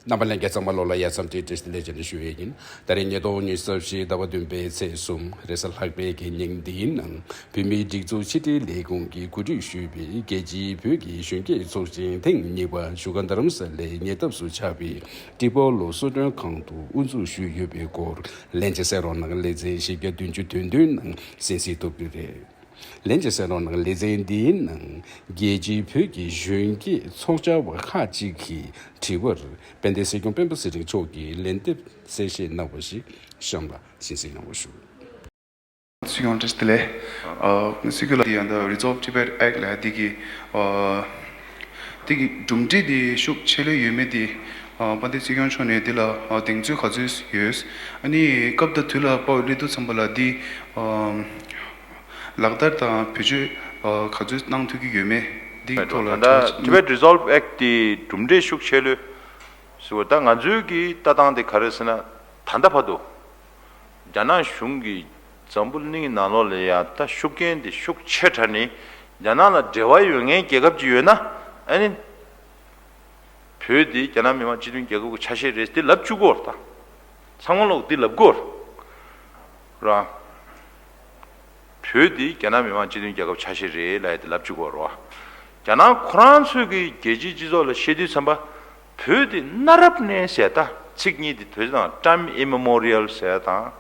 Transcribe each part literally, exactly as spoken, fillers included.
རྣམ་པ་ལྷན་རྒྱས་ཚང་མ་ལོ་ལ་ཡ་མཚམས་བྲིས་བྲིས་ལས་བྱེད་ནས་ཞུ་ཡས་ཡིན། ད་རེས་ཉིས་སྟོང་ཉི་ཤུ་རྩ་བཞི་ཟླ་བ་བདུན་པའི་ཚེས་གསུམ་རེས་གཟའ་ལྷག་པའི་གི་ཉིན་འདིའི་ནང་བོད་མིའི་སྒྲིག་འཛུགས་ཕྱི་དྲིལ་ལས་ཁུངས་ཀྱིས་གོ་སྒྲིག་ཞུས་པའི་རྒྱལ་སྤྱིའི་བོད་ཀྱི་གཞོན་སྐྱེས་ཚོགས་ཆེན་ཐེངས་གཉིས་པ་བཞུགས་སྒར་རྡ་རམ་ས་ལའི་ཉེ་འདབས་སུ་ཆགས་པའི་ཀྲི་པོ་ལོ་གསོལ་མགྲོན་ཁང་དུ་དབུ་འཛུགས་ཞུས་ཡོད་པའི་སྐོར་ལྷན་རྒྱས་གསན་རོགས་གནང་། ལེ་ཚན་བཞི་བརྒྱ་བདུན་ཅུ་དོན་བདུན་ནང་གསན་གཟིགས་ཐུབ་ཀྱི་རེད། ལན་ཅི་གསན་རོགས་གནང་། ལེ་ཚན་འདིའི་ནང་རྒྱལ་སྤྱིའི་བོད་ཀྱི་གཞོན་སྐྱེས་ཚོགས་བཅར་བ་ཁག་ཅིག་གིས་དྲི་བར་དཔལ་ལྡན་སྲིད་སྐྱོང་སྤེན་པ་ཚེ་རིང་མཆོག་གིས་ལན་འདེབས་གསལ་བཤད་གནང་བ་ཞིག་གཤམ་ལ་གསན་གཟིགས་གནང་བ་ཞུ། སྲིད་སྐྱོང་བཀྲ་ཤིས་བདེ་ལེགས། ཨ། སྲིད་སྐྱོང་ལགས། འདི་ཡང་ད་Resolve Tibet Act ལབ་འདི་གི་ཨ། འདི་གི་གྲུབ་འབྲས་འདི་ཤུགས་ཆེ་ལོས་ཡོད་མེད་འདི་ཨ། དཔལ་ལྡན་སྲིད་སྐྱོང་མཆོག་ནས་འདི་ལ་ཨ། གདེང་ཚོད་ག་ཚོད་ཡོད། ཨ་ནི་སྐབས་དང་དུས་ལ་དཔའ་བོ་སླེབས་དུས་ཙམ་པ་ལ་འདི་ཨ། ལག་བསྟར་དང་བེད་སྤྱོད་ཨ། ག་ཚོད་གནང་ཐུབ་ཀྱི་ཡོད་མེད་འདི་ཐོག་ལ་ད་དྲི་བ་Tibet Resolve Act དེ་གྲུབ་འབྲས་ཤུགས་ཆེ་ལོས་ཟེར་བ། ད་ང་ཚོའི་གི་ལྟ་སྟངས་དེ་ག་རེ་ཟེར་ན། ད་ལྟ་བར་དུ་རྒྱ་ནག་གཞུང་གིས་འཛམ་བུ་གླིང་ནང་ལོགས་ལ་ཡ་ད་ཤུགས་རྐྱེན་དེ་ཤུགས་ཆེ་དྲགས་ནས་རྒྱ་ནག་ལ་འབྲེལ་བ་ཡོད་མཁན་རྒྱལ་ཁབ་ཅིག་ཡོད་ན། ཨ་ནི་བོད་དེ་རྒྱ་ནག་མི་དམངས་སྤྱི་མཐུན་རྒྱལ་ཁབ་ཀྱི་ཆ་ཤས་རེད་དེ་ལབ་བཅུག་གོ་ད། ཚང་མ་ལོག་འདི་ལབ་དགོས་ར། བོད་འདི་རྒྱ་ནག་མི་དམངས་སྤྱི་མཐུན་རྒྱལ་ཁབ་ཆ་ཤས་རེད་ལབ་ཡ་དེ་ལབ་བཅུག་གོ་ར། རྒྱ་ནག་ཁོ་རང་ཚོས་ཀྱི་རྒྱལ་སྤྱིའི་སྤྱི་ཚོགས་ལ་བཤད་དུས་ཙམ་པ། བོད་འདི་གནའ་རབས་ནས་ཟེར་ད་ཚིག་གཉིས་དེ་བོད་དང་time immemorial ཟེར་དང་།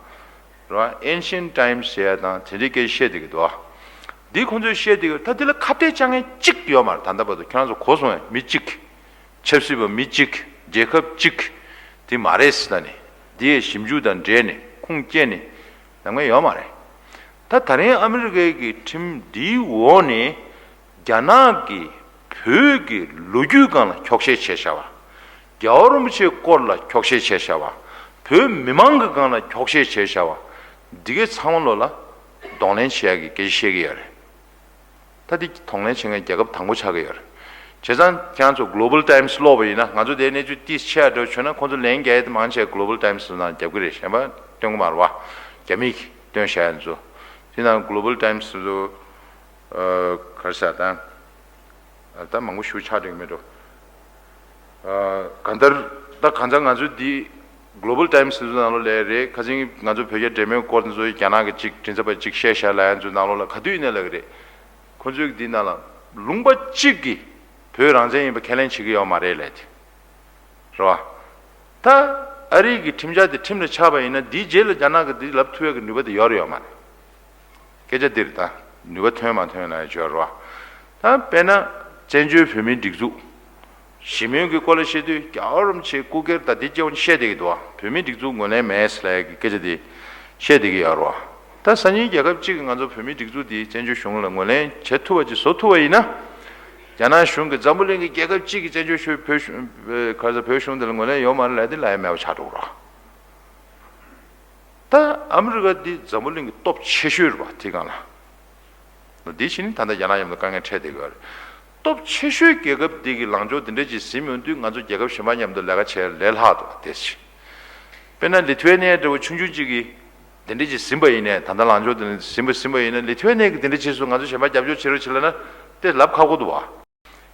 ར། ancient times ཟེར་དང་དེ་འདྲའི་སྐད་བཤད་བསྡད་ཀྱི་འདུག་ཨ། འདི་ཁོང་ཚོས་བཤད་བསྡད་ཀྱི་ད་འདི་ལ་ཁ་གཏད་བཅག་མཁན་གཅིག་ཡོད་མ་རེད། ད་ལྟ་བར་དུ་ཁྱེད་རང་ཚོ་གོ་སོང་ངས་མི་གཅིག་ཆབ་སྲིད་པ་མི་གཅིག་རྒྱལ་ཁབ་གཅིག་དེ་མ་རེད་ཟེར་ད་ནི། འདི་ཡས་ཞིབ་འཇུག་དང་འབྲེལ་ནས་ཁུངས་སྐྱེལ་ནས་ལབ་མཁན་ཡོད་མ་རེད། ད་ད་རིང་ཨ་མི་རི་ཀའི་གི་ཁྲིམས་འདིའི་འོག་ནས་རྒྱ་ནག་གིས་བོད་ཀྱི་ལོ་རྒྱུས་སྒང་ལ་འཁྱོག་བཤད་བྱས་བཞག་པ། རྒྱལ་བ་རིན་པོ་ཆེའི་སྐོར་ལ་འཁྱོག་བཤད་བྱས་བཞག་པ། བོད་མི་མང་གི་སྒང་ལ་འཁྱོག་བཤད་བྱས་བཞག་པ། འདི་གའི་ཚང་མ་ལོ་ལ་གདོང་ལེན་བྱེད་ཡག་གི་སྐད་ཆ་བཤད་ཀྱི་ཡོད་རེད། ད་འདི་གདོང་ལེན་བྱེད་མཁན་རྒྱལ་ཁབ་དང་པོ་ཆགས་ཀྱི་ཡོད་རེད། བྱས་ཙང་ཁྱེད་རང་ཚོ་Global Times ཀློག་པ་ཡིན་ན། ང་ཚོ་དེའི་གནས་ཚུལ་ཏིས་ཆེ་ཡ་འདྲ་བྱུང་ན་ཁོང་ཚོ་ལན་རྒྱག་ཡ་དེ་མང་ཆེ་Global Times ནང་རྒྱབ་ཀྱི་རེད། གཞན་པ་སྟོན་གི་མ་རེད་བ། རྒྱ་མིས་སྟོན་བཞག་ཡ་ཚོ། དེ་ནང་Global Times ཚོ་ཨ། ག་རེ་ཟེར་དང་། ད་མང་པོ་ཞུ་ཆགས་འགྲིག་མེད་འགྲོ། ཨ། གང་ལྟར་ད་གང་ལྟར་ང་ཚོའི་འདི་Global Times ཚོའི་ནང་ལོགས་ལ་རེད། ཁ་སང་ང་ཚོ་བོད་རྒྱ་འབྲེལ་མོལ་སྐོར་དེ་ཚོ་རྒྱ་ནག་གི་གཅིག་མགྲིན་ཚབ་པ་གཅིག་བཤད་བཞག་ལབ་ཡ་ཚོའི་ནང་ལོགས་ལ་ག་དུས་ཡིན་ནའི་ལབ་ཀྱི་རེད། ཁོ་ཚོའི་འདི་ནང་ལ་ལུང་པ་གཅིག་གིས་བོད་རང་བཙན་ཡིན་པ་ཁས་ལེན་བྱེད་ཀྱི་ཡོད་མ་རེད་ལབ་དེ་རེད་བ། ད་ཨ་རི་གི་ཁྲིམས་འཆར་དེ་ཁྲིམས་ལ་ཆགས་པ་ཡིན་ན་འདིའི་རྗེས་ལ་རྒྱ་ནག་གིས་འདི་ལབ་ཐུབ་ཡ་གི་ནུས་པ་དེ་ཡོད་རེད་ཡོད་མ་རེད། སྐད་ཆ་འདིར་ད་ནུས་པ་ཐོན་མ་ཐོན་ལ་ཡ་བྱོས་རོགས། ད་དཔེར་ན་བཙན་བྱོལ་བོད་མིའི་སྒྲིག་འཛུགས་ཞི་མོལ་གྱི་སྐོར་ལ་བཤད་དུས་རྒྱལ་བ་རིན་པོ་ཆེའི་སྐུ་སྒེར་ད་འདི་སྐྱེ་བོ་བཤད་བསྡད་ཀྱི་འདུག་བ། བོད་མིའི་སྒྲིག་འཛུགས་ངོས་ལེན་མེད་ལ་ཡ་གི་སྐད་ཆ་འདི་བཤད་བསྡད་ཀྱི་ཡོད་རོགས། ད་སང་ཉིན་རྒྱལ་ཁབ་གཅིག་གིས་ང་ཚོ་བོད་མིའི་སྒྲིག་འཛུགས་འདི་བཙན་བྱོལ་གཞུང་ལ་ངོས་ལེན་བྱེད་ཐུབ་པ་ཅིག་བཟོ་ཐུབ་པ་ཡིན་ན། རྒྱ་ནག་གཞུང་གིས་འཛམ་བུ་གླིང་གི་རྒྱལ་ཁབ་གཅིག་གིས་བཙན་བྱོལ་བོད་གཞུང་། ག་ས་བོད་གཞུང་འདི་ལ་ངོས་ལེན་ཡོད་མ་རེད་ལབ་དེ་ལབ་ཡ་མེད་པ་ཆགས་འགྲོ་གི་རོགས། ད་ཨ་མི་རི་ཀ་འདི་འཛམ་བུ་གླིང་གི་སྟོབས་ཆེ་ཤོས་རེད་བ། དེ་སྒང་ལ། འདི་ཕྱི་ནི་ད་ལྟ་རྒྱ་ནག་མཉམ་དུ་དཀའ་ངལ་འཕྲད་བསྡད་ཡོད་རེད། སྟོབས་ཆེ་ཤོས་རྒྱལ་ཁབ་འདི་གི་ལངས་ཕྱོགས་འདི་འདྲ་ཅིག་ཟིན་ཡོང་དུས་ང་ཚོ་རྒྱལ་ཁབ་གཞན་པ་མཉམ་དུ་ལས་ཀ་བྱེད་ལས་སླ་འདུག་བ། དེ་ཅིག་དཔེར་ན་ལི་ཐུ་ཝེ་ནི་ཡ་འདྲ་བོ་ཆུང་ཆུང་ཅིག་གིས་འདི་འདྲ་ཅིག་ཟིན་པ་ཡིན་ནའི། ད་ལྟ་ལངས་ཕྱོགས་འདི་ནས་ཟིན་པ་ཟིན་པ་ཡིན་ན་ལི་ཐུ་ཝེ་ནི་ཡ་གིས་འདི་འདྲ་བྱས་སོང་ང་ཚོ་གཞན་པ་རྒྱབ་སྐྱོར་བྱེད་རོགས་བྱེད་ལབ་ན་དེ་ལབ་ཁག་པོ་འདུག་བ།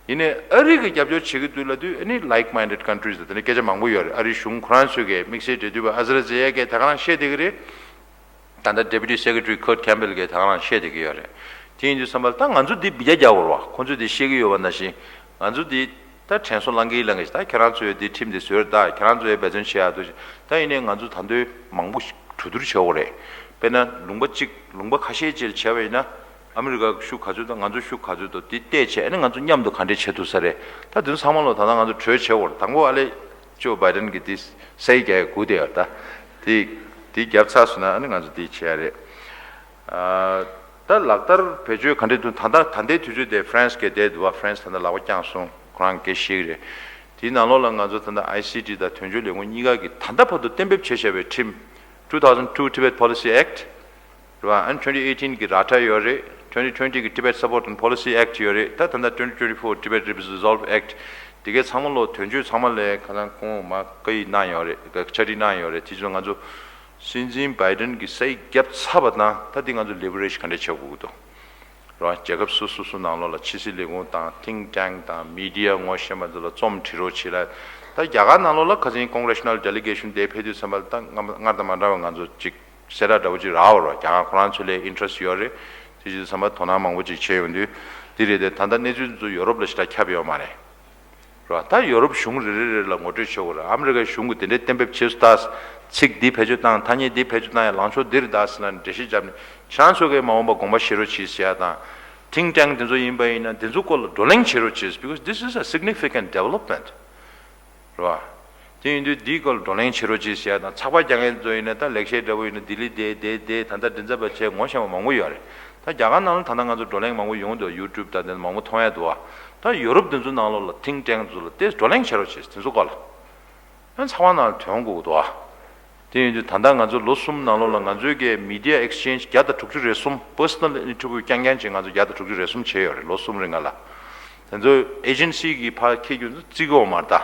ཡིན་ནའི་ཨ་རི་གིས་རྒྱབ་སྐྱོར་བྱེད་ཀྱི་འདུག་ལབ་དུས་ཨ་ནི་like minded countries དེ་འདྲ་སྐད་ཆ་མང་པོ་ཡོད་རེད། ཨ་རིའི་གཞུང་ཁོ་རང་ཚོས་ཀྱི་དམིགས་བསལ་འབྲེལ་མཐུད་པ་ཨ་ཟ་ར་ཛེ་ཡ་གིས་ད་ག་རང་བཤད་བསྡད་ཀྱི་རེད། ད་ལྟ་Deputy Secretary Kurt Campbell གིས་ད་ག་རང་བཤད་བསྡད་ཀྱི་ཡོད་རེད། དེ་ཡིན་དུས་ཙམ་པ་ལ་ད་ང་ཚོ་འདི་འབུད་རྒྱག་རྒྱག་དགོས་རེད་བ། ཁོང་ཚོས་འདི་བཤད་ཀྱི་ཡོད་པ་ནང་བཞིན་ང་ཚོ་འདི་ད་དྲན་གསོ་བསླང་གིན་བསླང་གིན། ད་ཁྱེད་རང་ཚོས་འདི་ཁྲིམས་འདི་བཟོས་རེད། ད་ཁྱེད་རང་ཚོས་འབད་བརྩོན་བྱེད་ཡག་འདུག་ད་ཡིན་ནའི་ང་ཚོ་ད་དུང་མང་པོ་ཞིག་གྲོས་བསྡུར་བྱེད་དགོས་རེད། དཔེར་ན་ལུང་པ་གཅིག་ལུང་པ་ཁ་ཤས་ཅིག་ལ་བྱས་པ་ཡིན་ན། ཨ་མི་རི་ཀ་གི་ཤུགས་ག་ཚོད་དང་ང་ཚོའི་ཤུགས་ག་ཚོད་འདུག་འདི་བལྟས་བྱས། ཨ་ནི་ང་ཚོ་མཉམ་དུ་ག་འདྲས་བྱེད་ཐུབ་ས་རེད། ད་དེ་ཚོ་ཚང་མ་ལོ་ད་ལྟ་ང་ཚོ་གྲོས་བྱེད་དགོས་རེད། དང་པོ་ཨ་ལེ་ཇོ་བྷའི་ཌེན་གྱིས་འདི་སའི་རྒྱག་ཡ་སྒུག་བསྡད་ཡོད་རེད། ད་དེ་དེ་བརྒྱབ་ཚར་སོང་ན་ཨ་ནི་ང་ཚོ་འདི་བྱེད་ཡ་རེད། ཨ། ད་ལག་བསྟར་བེད་སྤྱོད་ག་འདྲས་འདུག་ད་ལྟ་ད་ལྟའི་དུས་ཚོད་དེ་ཧྥ་རན་སི་གི་བསྡད་འདུག་བ། ཧྥ་རན་སི་ད་ལྟ་ལག་པ་བརྐྱངས་སོང་། ཁོ་རང་གིས་ཤེས་ཀྱི་རེད། དེའི་ནང་ལོགས་ལ་ང་ཚོ་ད་ལྟ་ཨའི་སི་ཊི་དང་དོན་གཅོད་ལས་ཁུངས་གཉིས་ཀ་གིས་ད་ལྟ་བར་དུ་གཏན་འབེབས་བྱས་བཞག་པའི་ཁྲིམས། two thousand two Tibet Policy Act རེད་བ། ཨ་ནི་twenty eighteen གི་ར་ཊ་ཡོད་རེད། twenty twenty གི་Tibet Support and Policy Act ཡོད་རེད། ད་ད་ལྟ་twenty twenty-four Tibet Resolve Act དེ་གའི་ཚང་མ་ལོ་དོན་གཅོད་ཚང་མ་ལ་ཁ་སང་ཁོང་མ་བཀའ་ཡིག་གནང་ཡོད་རེད། ཕྱག་བྲིས་གནང་ཡོད་རེད། དེ་ཚོ་ང་ཚོ་སྲིད་འཛིན་བྷའི་ཌེན་གྱིས་སའི་བརྒྱབ་ཚར་བ་དང་ད་འདི་ང་ཚོ་ལེ་བི་རེཇ་ག་འདྲ་བྱེད་དགོས་ཀྱི་འདུག་རེད་བ། རྒྱལ་ཁབ་སོ་སོ་སོ་ནང་ལོགས་ལ་ཕྱི་སྲིད་ལས་ཁུངས་དང་think tank དང་མི་ཌི་ཡ་ངོ་ཤེས་པ་ཚོ་ལ་རྩོམ་བྲིས་རོགས་བྱེད་ལ། ད་རྒྱ་གར་ནང་ལོགས་ལ་ཁ་སང་ཀོང་རེ་ཤ་ནལ་ཌེ་ལི་གེ་ཤན་དེ་ཕེབས་དུས་ཙམ་པ་ལ་ད་སྔར་སྔར་དང་མ་འདྲ་བ་ང་ཚོ་ཅིག་གསལ་བསྒྲགས་འདྲ་བོ་ཅིག་རག་པ་རེད། རྒྱ་གར་ཁོ་རང་ཚོ་ལ་ཨིན་ཊི་རེ་སི་ཊི་ཡོད་རེད། དེ་བྱས་དུས་ཙམ་པ་དོ་སྣང་མང་པོ་ཅིག་བྱས་ཡོང་དུས་འདི་རེད་དེ། ད་ལྟ་གནས་ཚུལ་འདི་ཚོ་ཡོ་རོབ་ལ་ཞེ་དྲག་ཁྱབ་ཡོད་མ་རེད། རེད་བ། ད་ཡོ་རོབ་གཞུང་རེ་རེ་རེ་ལ་ངོ་སྤྲོད་བྱེད་དགོས་རེད། ཨ་མི་རི་ཀའི་གཞུང་གིས་དེ་འདྲའི་གཏན་འབེབས་བྱས་སོང་། ད་ཚིག་འདི་བེད་སྤྱོད་བཏང་། ཐ་སྙད་འདི་བེད་སྤྱོད་བཏང་ཡ་ལངས་ཕྱོགས་འདི་རེད་ད་ཟེར་ན་འགྲེལ་བཤད་བརྒྱབ་ནས། ཁྱེད་རང་ཚོ་གིས་མ་འོངས་པ་དགོངས་པ་བཞེས་རོགས་གྱིས་ཟེར་ཡ་དང་། ཐིང་ཊེང་དེ་ཚོ་ཡིན་པ་ཡིན་ན་དེ་ཚོ་སྐོར་ལ་བགྲོ་གླེང་བྱེད་རོགས་གྱིས། Because this is a significant development. རེད་བ། དེ་ཡིན་དུས་འདིའི་སྐོར་ལ་བགྲོ་གླེང་བྱེད་རོགས་གྱིས་ཟེར་ཡ་དང་། ཚགས་པར་རྒྱག་མཁན་ཚོ་ཡིན་ན་ད་ལེགས་བཤད་འདྲ་བོ་ཡིན་ན་ལྡི་ལི་བསྡད་བསྡད་བསྡད་ད་ལྟ་མགྲིན་ཚབ་པ་བྱས་ངོ་ཤེས་པ་མང་པོ་ཡོད་རེད། ད་རྒྱ་གར་ནང་ལ་ད་ལྟ་ང་ཚོ་བགྲོ་གླེང་མང་པོ་ཡོང་འདུག་ཡུ་ཊུབ་ད་དེ་མང་པོ་མཐོང་ཡ་འདུག་བ། ད་ཡོ་རོབ་དེ་ཚོ་ནང་ལོགས་ལ་ཐིང་ཊེང་ཚོ་ལ་དེ་བགྲོ་གླེང་བྱེད་རོགས་བྱེད། དེ་ཚོ་སྐོར་ལ་ཡང་ཚགས་པར་ནང་ལ་ཐོན་དགོས་འདུག་བ། དེ་ཡིན་དུས་ད་ལྟ་ང་ཚོ་ལོ་གསུམ་ནང་ལོགས་ལ་ང་ཚོའི་གི་མི་ཌི་ཡ་ཨེག་སི་ཅེན་ཇི་བརྒྱ་དང་དྲུག་ཅུ་རེ་གསུམ། པར་སོ་ནལ་ཨིན་ཊར་བིའུ་རྐྱང་རྐྱང་ཅིག་ང་ཚོ་བརྒྱ་དང་དྲུག་ཅུ་རེ་གསུམ་བྱས་ཡོད་རེད། ལོ་གསུམ་རིང་ལ། དེ་ཚོ་ཨེ་ཇེན་སི་གི་ཕར་འཁྱེར་རྒྱུ་ཚོ་བརྩི་གི་ཡོད་མ་རེད་ད།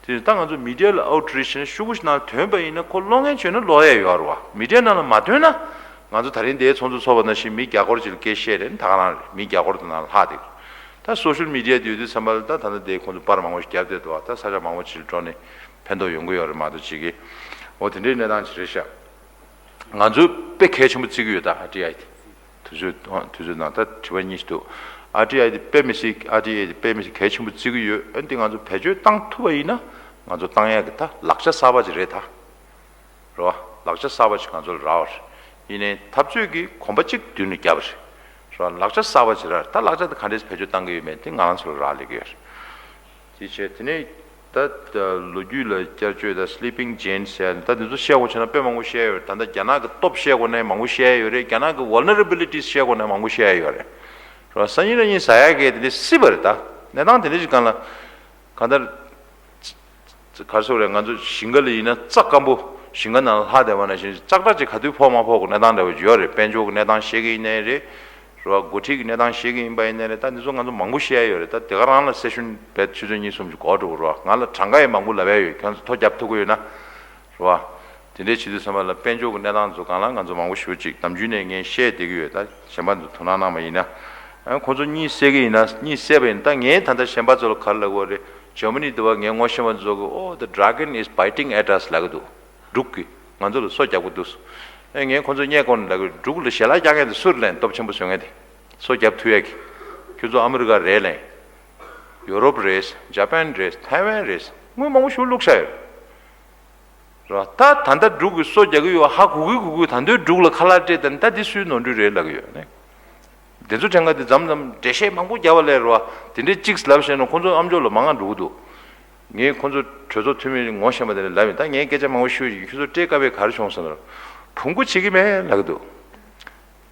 དེ་ཡིན་དུས་ད་ང་ཚོ་མི་ཌི་ཡ་ལ་ཨའུ་ཊི་རི་ཆི་ནང་ཤོག་གུ་ཞིག་ནང་ཐོན་པ་ཡིན་ན་ཁོ་ཀློག་མཁན་བྱུང་ན་ཀློག་ཡ་ཡོད་རེད་བ། མི་ཌི་ཡ་ནང་ལ་མ་ཐོན་ན། ང་ཚོ་ད་རིང་དེའི་ཚོགས་འདུ་ཚོགས་པ་ནང་བཞིན་མི་བརྒྱ་སྐོར་ཅིག་ལ་སྐད་བཤད་རེད། ད་ག་རང་རེད། མི་བརྒྱ་སྐོར་དེ་ནང་ལྷག་བསྡད་ཀྱི་རེད། ད་སོ་ཤལ་མི་ཌི་ཡ་དེ་ཡོད་དུས་ཙམ་པ་ལ་ད་ད་ལྟ་དེ་ཁོང་ཚོ་པར་མང་པོ་ཞིག་བརྒྱབ་བསྡད་འདུག་བ། ད་ས་ཆ་མང་པོ་ཅིག་ལ་འགྲོ་ནས་ཕན་ཐོགས་ཡོང་གི་ཡོད་རེད་མ་གཏོགས་ཅིག་གིས། འོ་དེ་འདྲའི་གནས་སྟངས་ཅིག་རེད་ཤག་ང་ཚོས་དཔེ་གལ་ཆེན་པོ་བརྩི་གི་ཡོད་ད། ཨར་ཊི་ཨའི་དེ། དུས་ཚོད་དུས་ཚོད་ནང་ད་དྲི་བ་གཉིས་ཤིག་འདུག་ཨར་ཊི་ཨའི་དེ་དཔེ་མི་སྲིད། ཨར་ཊི་ཨའི་དེ་དཔེ་མི་སྲིད་གལ་ཆེན་པོ་བརྩི་གི་ཡོད། ཨ་ནི་དེ་ང་ཚོ་བེད་སྤྱོད་བཏང་ཐུབ་པ་ཡིན་ན་ང་ཚོ་བཏང་ཡག་གི་ད་ལག་ཆ་གསར་པ་ཅིག་རེད་ད། རེད་བ། ལག་ཆ་གསར་པ་ཞིག་ང་ཚོ་ལ་རག་པ་རེད། ཡིན་ནའི་འཐབ་རྩོད་ཀྱི་གོམ་པ་གཅིག་མདུན་ལ་བརྒྱབ་པ་རེད། རེད་བ། ལག་ཆ་གསར་པ་ཞིག་རག་རེད། ད་ལག་ཆ་དེ་ག་འདྲས་བེད་སྤྱོད་བཏང་གི་ཡོད་མེད་དེ་ང་རང་ཚོ་ལ་རག་ལས་ཀྱི་ཡོད་རེད། དེ་བྱས་དེ་ནས་ད་ལོ་རྒྱུས་ལ་བསྐྱར་བཅོས་དང་སི་ལི་པིང་ཇེན་ཟེར་ཡ་ད་འདི་ཚོ་བཤད་དགོས་བྱུང་ན་དཔེ་མང་པོ་བཤད་ཡོད་རེད། ད་ལྟ་རྒྱ་ནག་གི་སྟོབས་བཤད་དགོས་ན་མང་པོ་བཤད་ཡོད་རེད། རྒྱ་ནག་གི་ཝལ་ནེ་རེ་བི་ལི་ཊིས་བཤད་དགོས་ན་མང་པོ་བཤད་ཡོད་རེད། རེད་བ། སང་ཉིན་གནངས་ཉིན་ཟ་ཡག་གི་དེ་འདྲས་སྲིད་པ་རེད་ད། གནས་སྟངས་དེ་འདྲས་ཅིག་སྒང་ལ་གང་ལྟར། ག་རེ་ཟེར་དགོས་རེད། ང་ཚོ་ཞིང་ཁ་ལ་ཡིན་ན་རྩྭ་སྐམ་པོ་ཞིང་ཁ་ནང་ལ་ལྷག་བསྡད་པ་ནང་བཞིན་ཙག་སྒྲ་ཅིག་ག་དུས་ཕོག་མ་ཕོག་གི་གནས་སྟངས་འདྲ་བོ་ཅིག་ཡོད་རེད། དཔལ་འབྱོར་གྱི་གནས་སྟངས་བཤད་ཀྱི་ཡིན་ནའི་རེད། རེད་བ། འགོ་ཁྲིད་ཀྱི་གནས་སྟངས་བཤད་ཀྱི་ཡིན་པ་ཡིན་ནའི་རེད། ད་འདི་ཚོ་ང་ཚོ་མང་པོ་བཤད་ཡ་ཡོད་རེད། ད་དེ་ག་རང་ལ་སེ་ཤོན་རྦད་ཆུ་ཚོད་གཉིས་གསུམ་ཅིག་འགོར་འགྲོ་གི་རེད་བ། ང་ལ་གྲངས་ཀ་ཡང་མང་པོ་ལབ་ཡ་ཡོད། ཁྱོད་ཚོ་ཐོ་རྒྱབ་ཐུབ་ཀྱི་ཡོད་ན། རེད་བ། དེ་འདྲའི་བྱེད་དུས་ཙམ་པ་ལ་དཔལ་འབྱོར་གྱི་གནས་སྟངས་ཚོ་སྒང་ལ་ང་ཚོ་མང་པོ་ཞེ་པོ་ཅིག་ནམ་རྒྱུན་ནས་ངས་བཤད་བསྡད་ཀྱི་ཡོད། ད་གཞན་པ་ཚོ་དོ་སྣང་གནང་བ་ཡིན་ན། ཨ། ཁོང་ཚོ་གཉིད་སད་ཀྱི་ཡིན་ན་གཉིད་སད་པ་ཡིན། ད་ངས་ད་ལྟ་གཞན་པ་ཚོ་ལ་ག་རེ་ལབ་ཀྱི་ཡོད་རེད། འཇར་མ་ནི་འདི་བ་ངའི་ངོ་ཤེས་པ་ཚོ་གིས། Oh, the dragon is biting at us ལབ་ཀྱི་འདུག་འབྲུག་གིས་ང་ཚོ་ལ་སོ་རྒྱག་གི་འདུག་ཨེ། ངས་ཁོང་ཚོ་བསྙད་དགོས་ནས་ལབ་ཀྱི་ཡོད། འབྲུག་ལ་ཞལ་ལག་རྒྱག་མཁན་དེ་སུ་རེད་ལབ་ན། སྟོབས་ཆེན་པོ་བཟོ་མཁན་དེ། སོ་རྒྱབ་ཐུབ་ཡས་ཀྱི། ཁྱོད་ཚོ་ཨ་མི་རི་ཀ་རེད་ལབ་ན། ཡོ་རོབ་རེད། ཇ་པན་རེད། ཐའེ་ཝན་རེད། དངུལ་མང་པོ་ཞིག་བླུགས་བཞག་ཡོད་རེད། རེད་བ། ད་ད་ལྟ་འབྲུག་གིས་སོ་རྒྱག་གི་ཡོད། ཧ་གོ་གི་གོ་གི། ད་དུང་འབྲུག་ལ་ཁ་ལག་སྤྲད་དང་། ད་འདི་སུའི་ནོར་འཁྲུལ་རེད་ལབ་ཀྱི་ཡོད་ནི། དེ་ཚོ་ཕྲན་ཁ་དེ་མཚམས་མཚམས་འགྲེལ་བཤད་མང་པོ་རྒྱབ་པ་ལས། རེད་བ། དེ་འདྲའི་གཅིག་ལབ་བཤད་ན་ཁོང་ཚོ་ཨམ་ཅོག་ལ་མང་ང་འགྲོ་གི་འདུག་ངས་ཁོང་ཚོ་གྲོས་ཚོགས་འཐུས་མི་ངོ་ཤེས་པ་དེ་ལ་ལབ་ཡིན། ད་ངས་སྐད་ཆ་མང་པོ་ཞུས་ཡིན། ཁྱོད་ཚོ་སྤྲད་དཀའ་བས་ག་རེ་བྱུང་ཟེར་ན། བོང་གུ་བྱེད་ཀྱི་མེད་ལབ་ཀྱི་འདུག་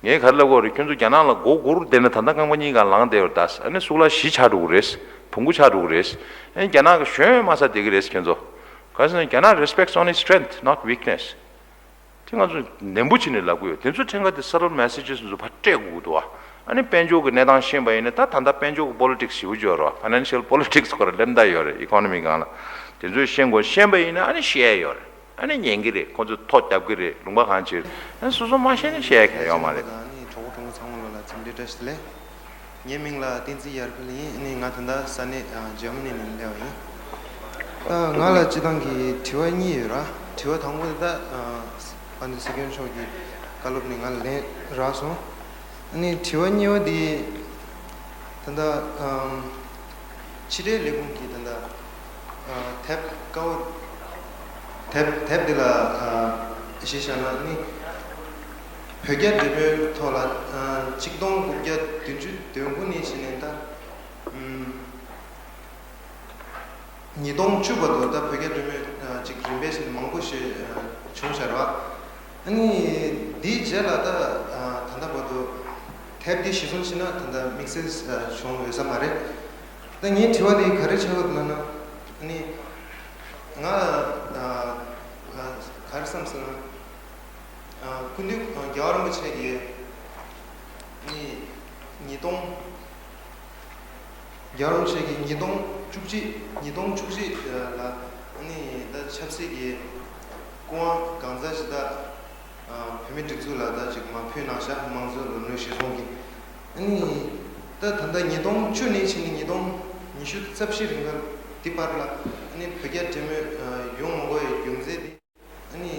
ངས་ག་རེ་ལབ་དགོས་རེད། ཁྱོད་ཚོ་རྒྱ་ནག་ལ་མགོ་སྒུར་བསྡད་ན་ད་ལྟ་རྐང་པ་གཉིས་སྒང་ལངས་བསྡད་ཡོད་རེད་ད། ཨ་ནི་གཙུག་ལག་བཞི་ཆགས་འགྲོ་གི་རེད། བོང་གུ་ཆགས་འགྲོ་གི་རེད། ཨ་ནི་རྒྱ་ནག་གིས་གཞོན་དམའ་ས་བསྡད་ཀྱི་རེད། ཁྱོད་ཚོ། ག་རེ་ཟེར་ན། རྒྱ་ནག་respects only strength, not weakness. དེ་ང་ཚོ་ནན་པོ་བྱས་ནས་ལབ་ཀྱི་ཡོད། དེ་ཚོ་ཕྲན་ཁ་དེ་subtle messages ཚོ་ཕར་སྤྲད་དགོས་ཀྱི་འདུག་བ། ཨ་ནི་དཔལ་འབྱོར་གྱི་གནས་སྟངས་ཤེས་པ་ཡིན་ན། ད་ད་ལྟ་དཔལ་འབྱོར་གྱི་politics ཞེ་པོ་ཅིག་ཡོད་རེད་བ། Financial politics ཁོ་རང་སླེབས་བསྡད་ཡོད་རེད། economy སྒང་ལ། དེ་ཚོ་ཤེས་དགོས། ཤེས་པ་ཡིན་ན་ཨ་ནི་བཤད་ཡ་ཡོད་རེད། ཨ་ནི་ཉན་གྱི་རེད། ཁོང་ཚོས་ཐོ་རྒྱབ་ཀྱི་རེད། ལུང་པ་གང་ཅིར། ཨ་ནི་སོ་སོ་མ་ཤེས་ན་བཤད་ཡ་གང་ཡོད་མ་རེད། ཨ་ནི་གྲོགས་པོ་གྲོགས་མོ་ཚང་མ་ལོ་ལ་འཚམས་འདྲི་བཀྲ་ཤིས་བདེ་ལེགས། ངའི་མིང་ལ་བསྟན་འཛིན་ཡར་འཕེལ་ཡིན། ཨ་ནི་ང་ད་ལྟ་ས་གནས་ཨ་འཇར་མ་ནི་ནས་སླེབས་པ་ཡིན། ད་ང་ལ་སྤྱིར་བཏང་གི་དྲི་བ་གཉིས་ཡོད་ར། དྲི་བ་དང་པོ་དེ་ད་ཨ་ཨ་ནི་སྲིད་སྐྱོང་མཆོག་གི་བཀའ་སློབ་ནི་ང་ལ་ལན་རག་སོང་། ཨ་ནི་དྲི་བ་གཉིས་པ་དེ་ད་ལྟ་ཨམ་ཕྱི་དྲིལ་ལས་ཁུངས་ཀྱི་ད་ལྟ་ཨ་དེབ་ཀ་བ་དེབ་དེབ་འདི་ལ་ཨ་གཞི་བཞག་ན་ནི་བོད་རྒྱ་འབྲེལ་མོལ་ཐོག་ལ་ཨ་ཆིག་སྟོང་དགུ་བརྒྱ་བདུན་ཅུ་དོན་དགུ་ནས་བྱས་ནས་ད་ཨམ་ཉིས་སྟོང་བཅུ་བར་དུ་ད་བོད་རྒྱ་འབྲེལ་མོལ་ཨ་ཅིག་རིམ་པས་བྱས་ནས་མང་པོ་ཞིག་ཨ་བྱུང་བཞག་རེད་བ། ཨ་ནི་འདིའི་རྗེས་ལ་ད་ཨ་ད་ལྟ་བར་དུ་དེབ་འདི་གཞི་བཟུང་བྱས་ན་ད་ལྟ་དམིགས་བསལ་ཨ་བྱུང་ཡོད་ས་མ་རེད། ད་ངའི་དྲི་བ་འདི་ག་རེ་ཆགས་ཡོད་ལབ་ན། ཨ་ནི་ང་ཨ་ཨ་ག་རེ་བསམ་སོང་ན། ཨ་སྐུ་མདུན་ཨ་རྒྱལ་བ་རིན་པོ་ཆེ་གིས་ཨ་ནི་ཉིས་སྟོང་རྒྱལ་བ་རིན་པོ་ཆེ་གིས་ཉིས་སྟོང་བཅུ་གཅིག་ཉིས་སྟོང་བཅུ་གཅིག་ལ་ཨ་ནི་ད་ཆབ་སྲིད་ཀྱི་སྐུ་དབང་གང་ཟག་ཞིག་ད་ཨ་བོད་མིའི་སྒྲིག་འཛུགས་ལ་ད་ཅིག་མར་ཕུལ་གནང་ཤག་མང་གཙོའི་ལམ་ལུགས་གཞིར་བཟུང་གིས། ཨ་ནི་ད་ད་ལྟ་ཉིས་སྟོང་བཅུ་ནས་ཕྱིན་ནས་ཉིས་སྟོང་ཉི་ཤུ་རྩ་བཞི་རིང་ལ་ དེའི་བར་ལ་ཨ་ནི་བོད་རྒྱ་འབྲེལ་མོལ་ཡོང་མ་དགོས་པའི་རྒྱུ་མཚན་དེ། ཨ་ནི་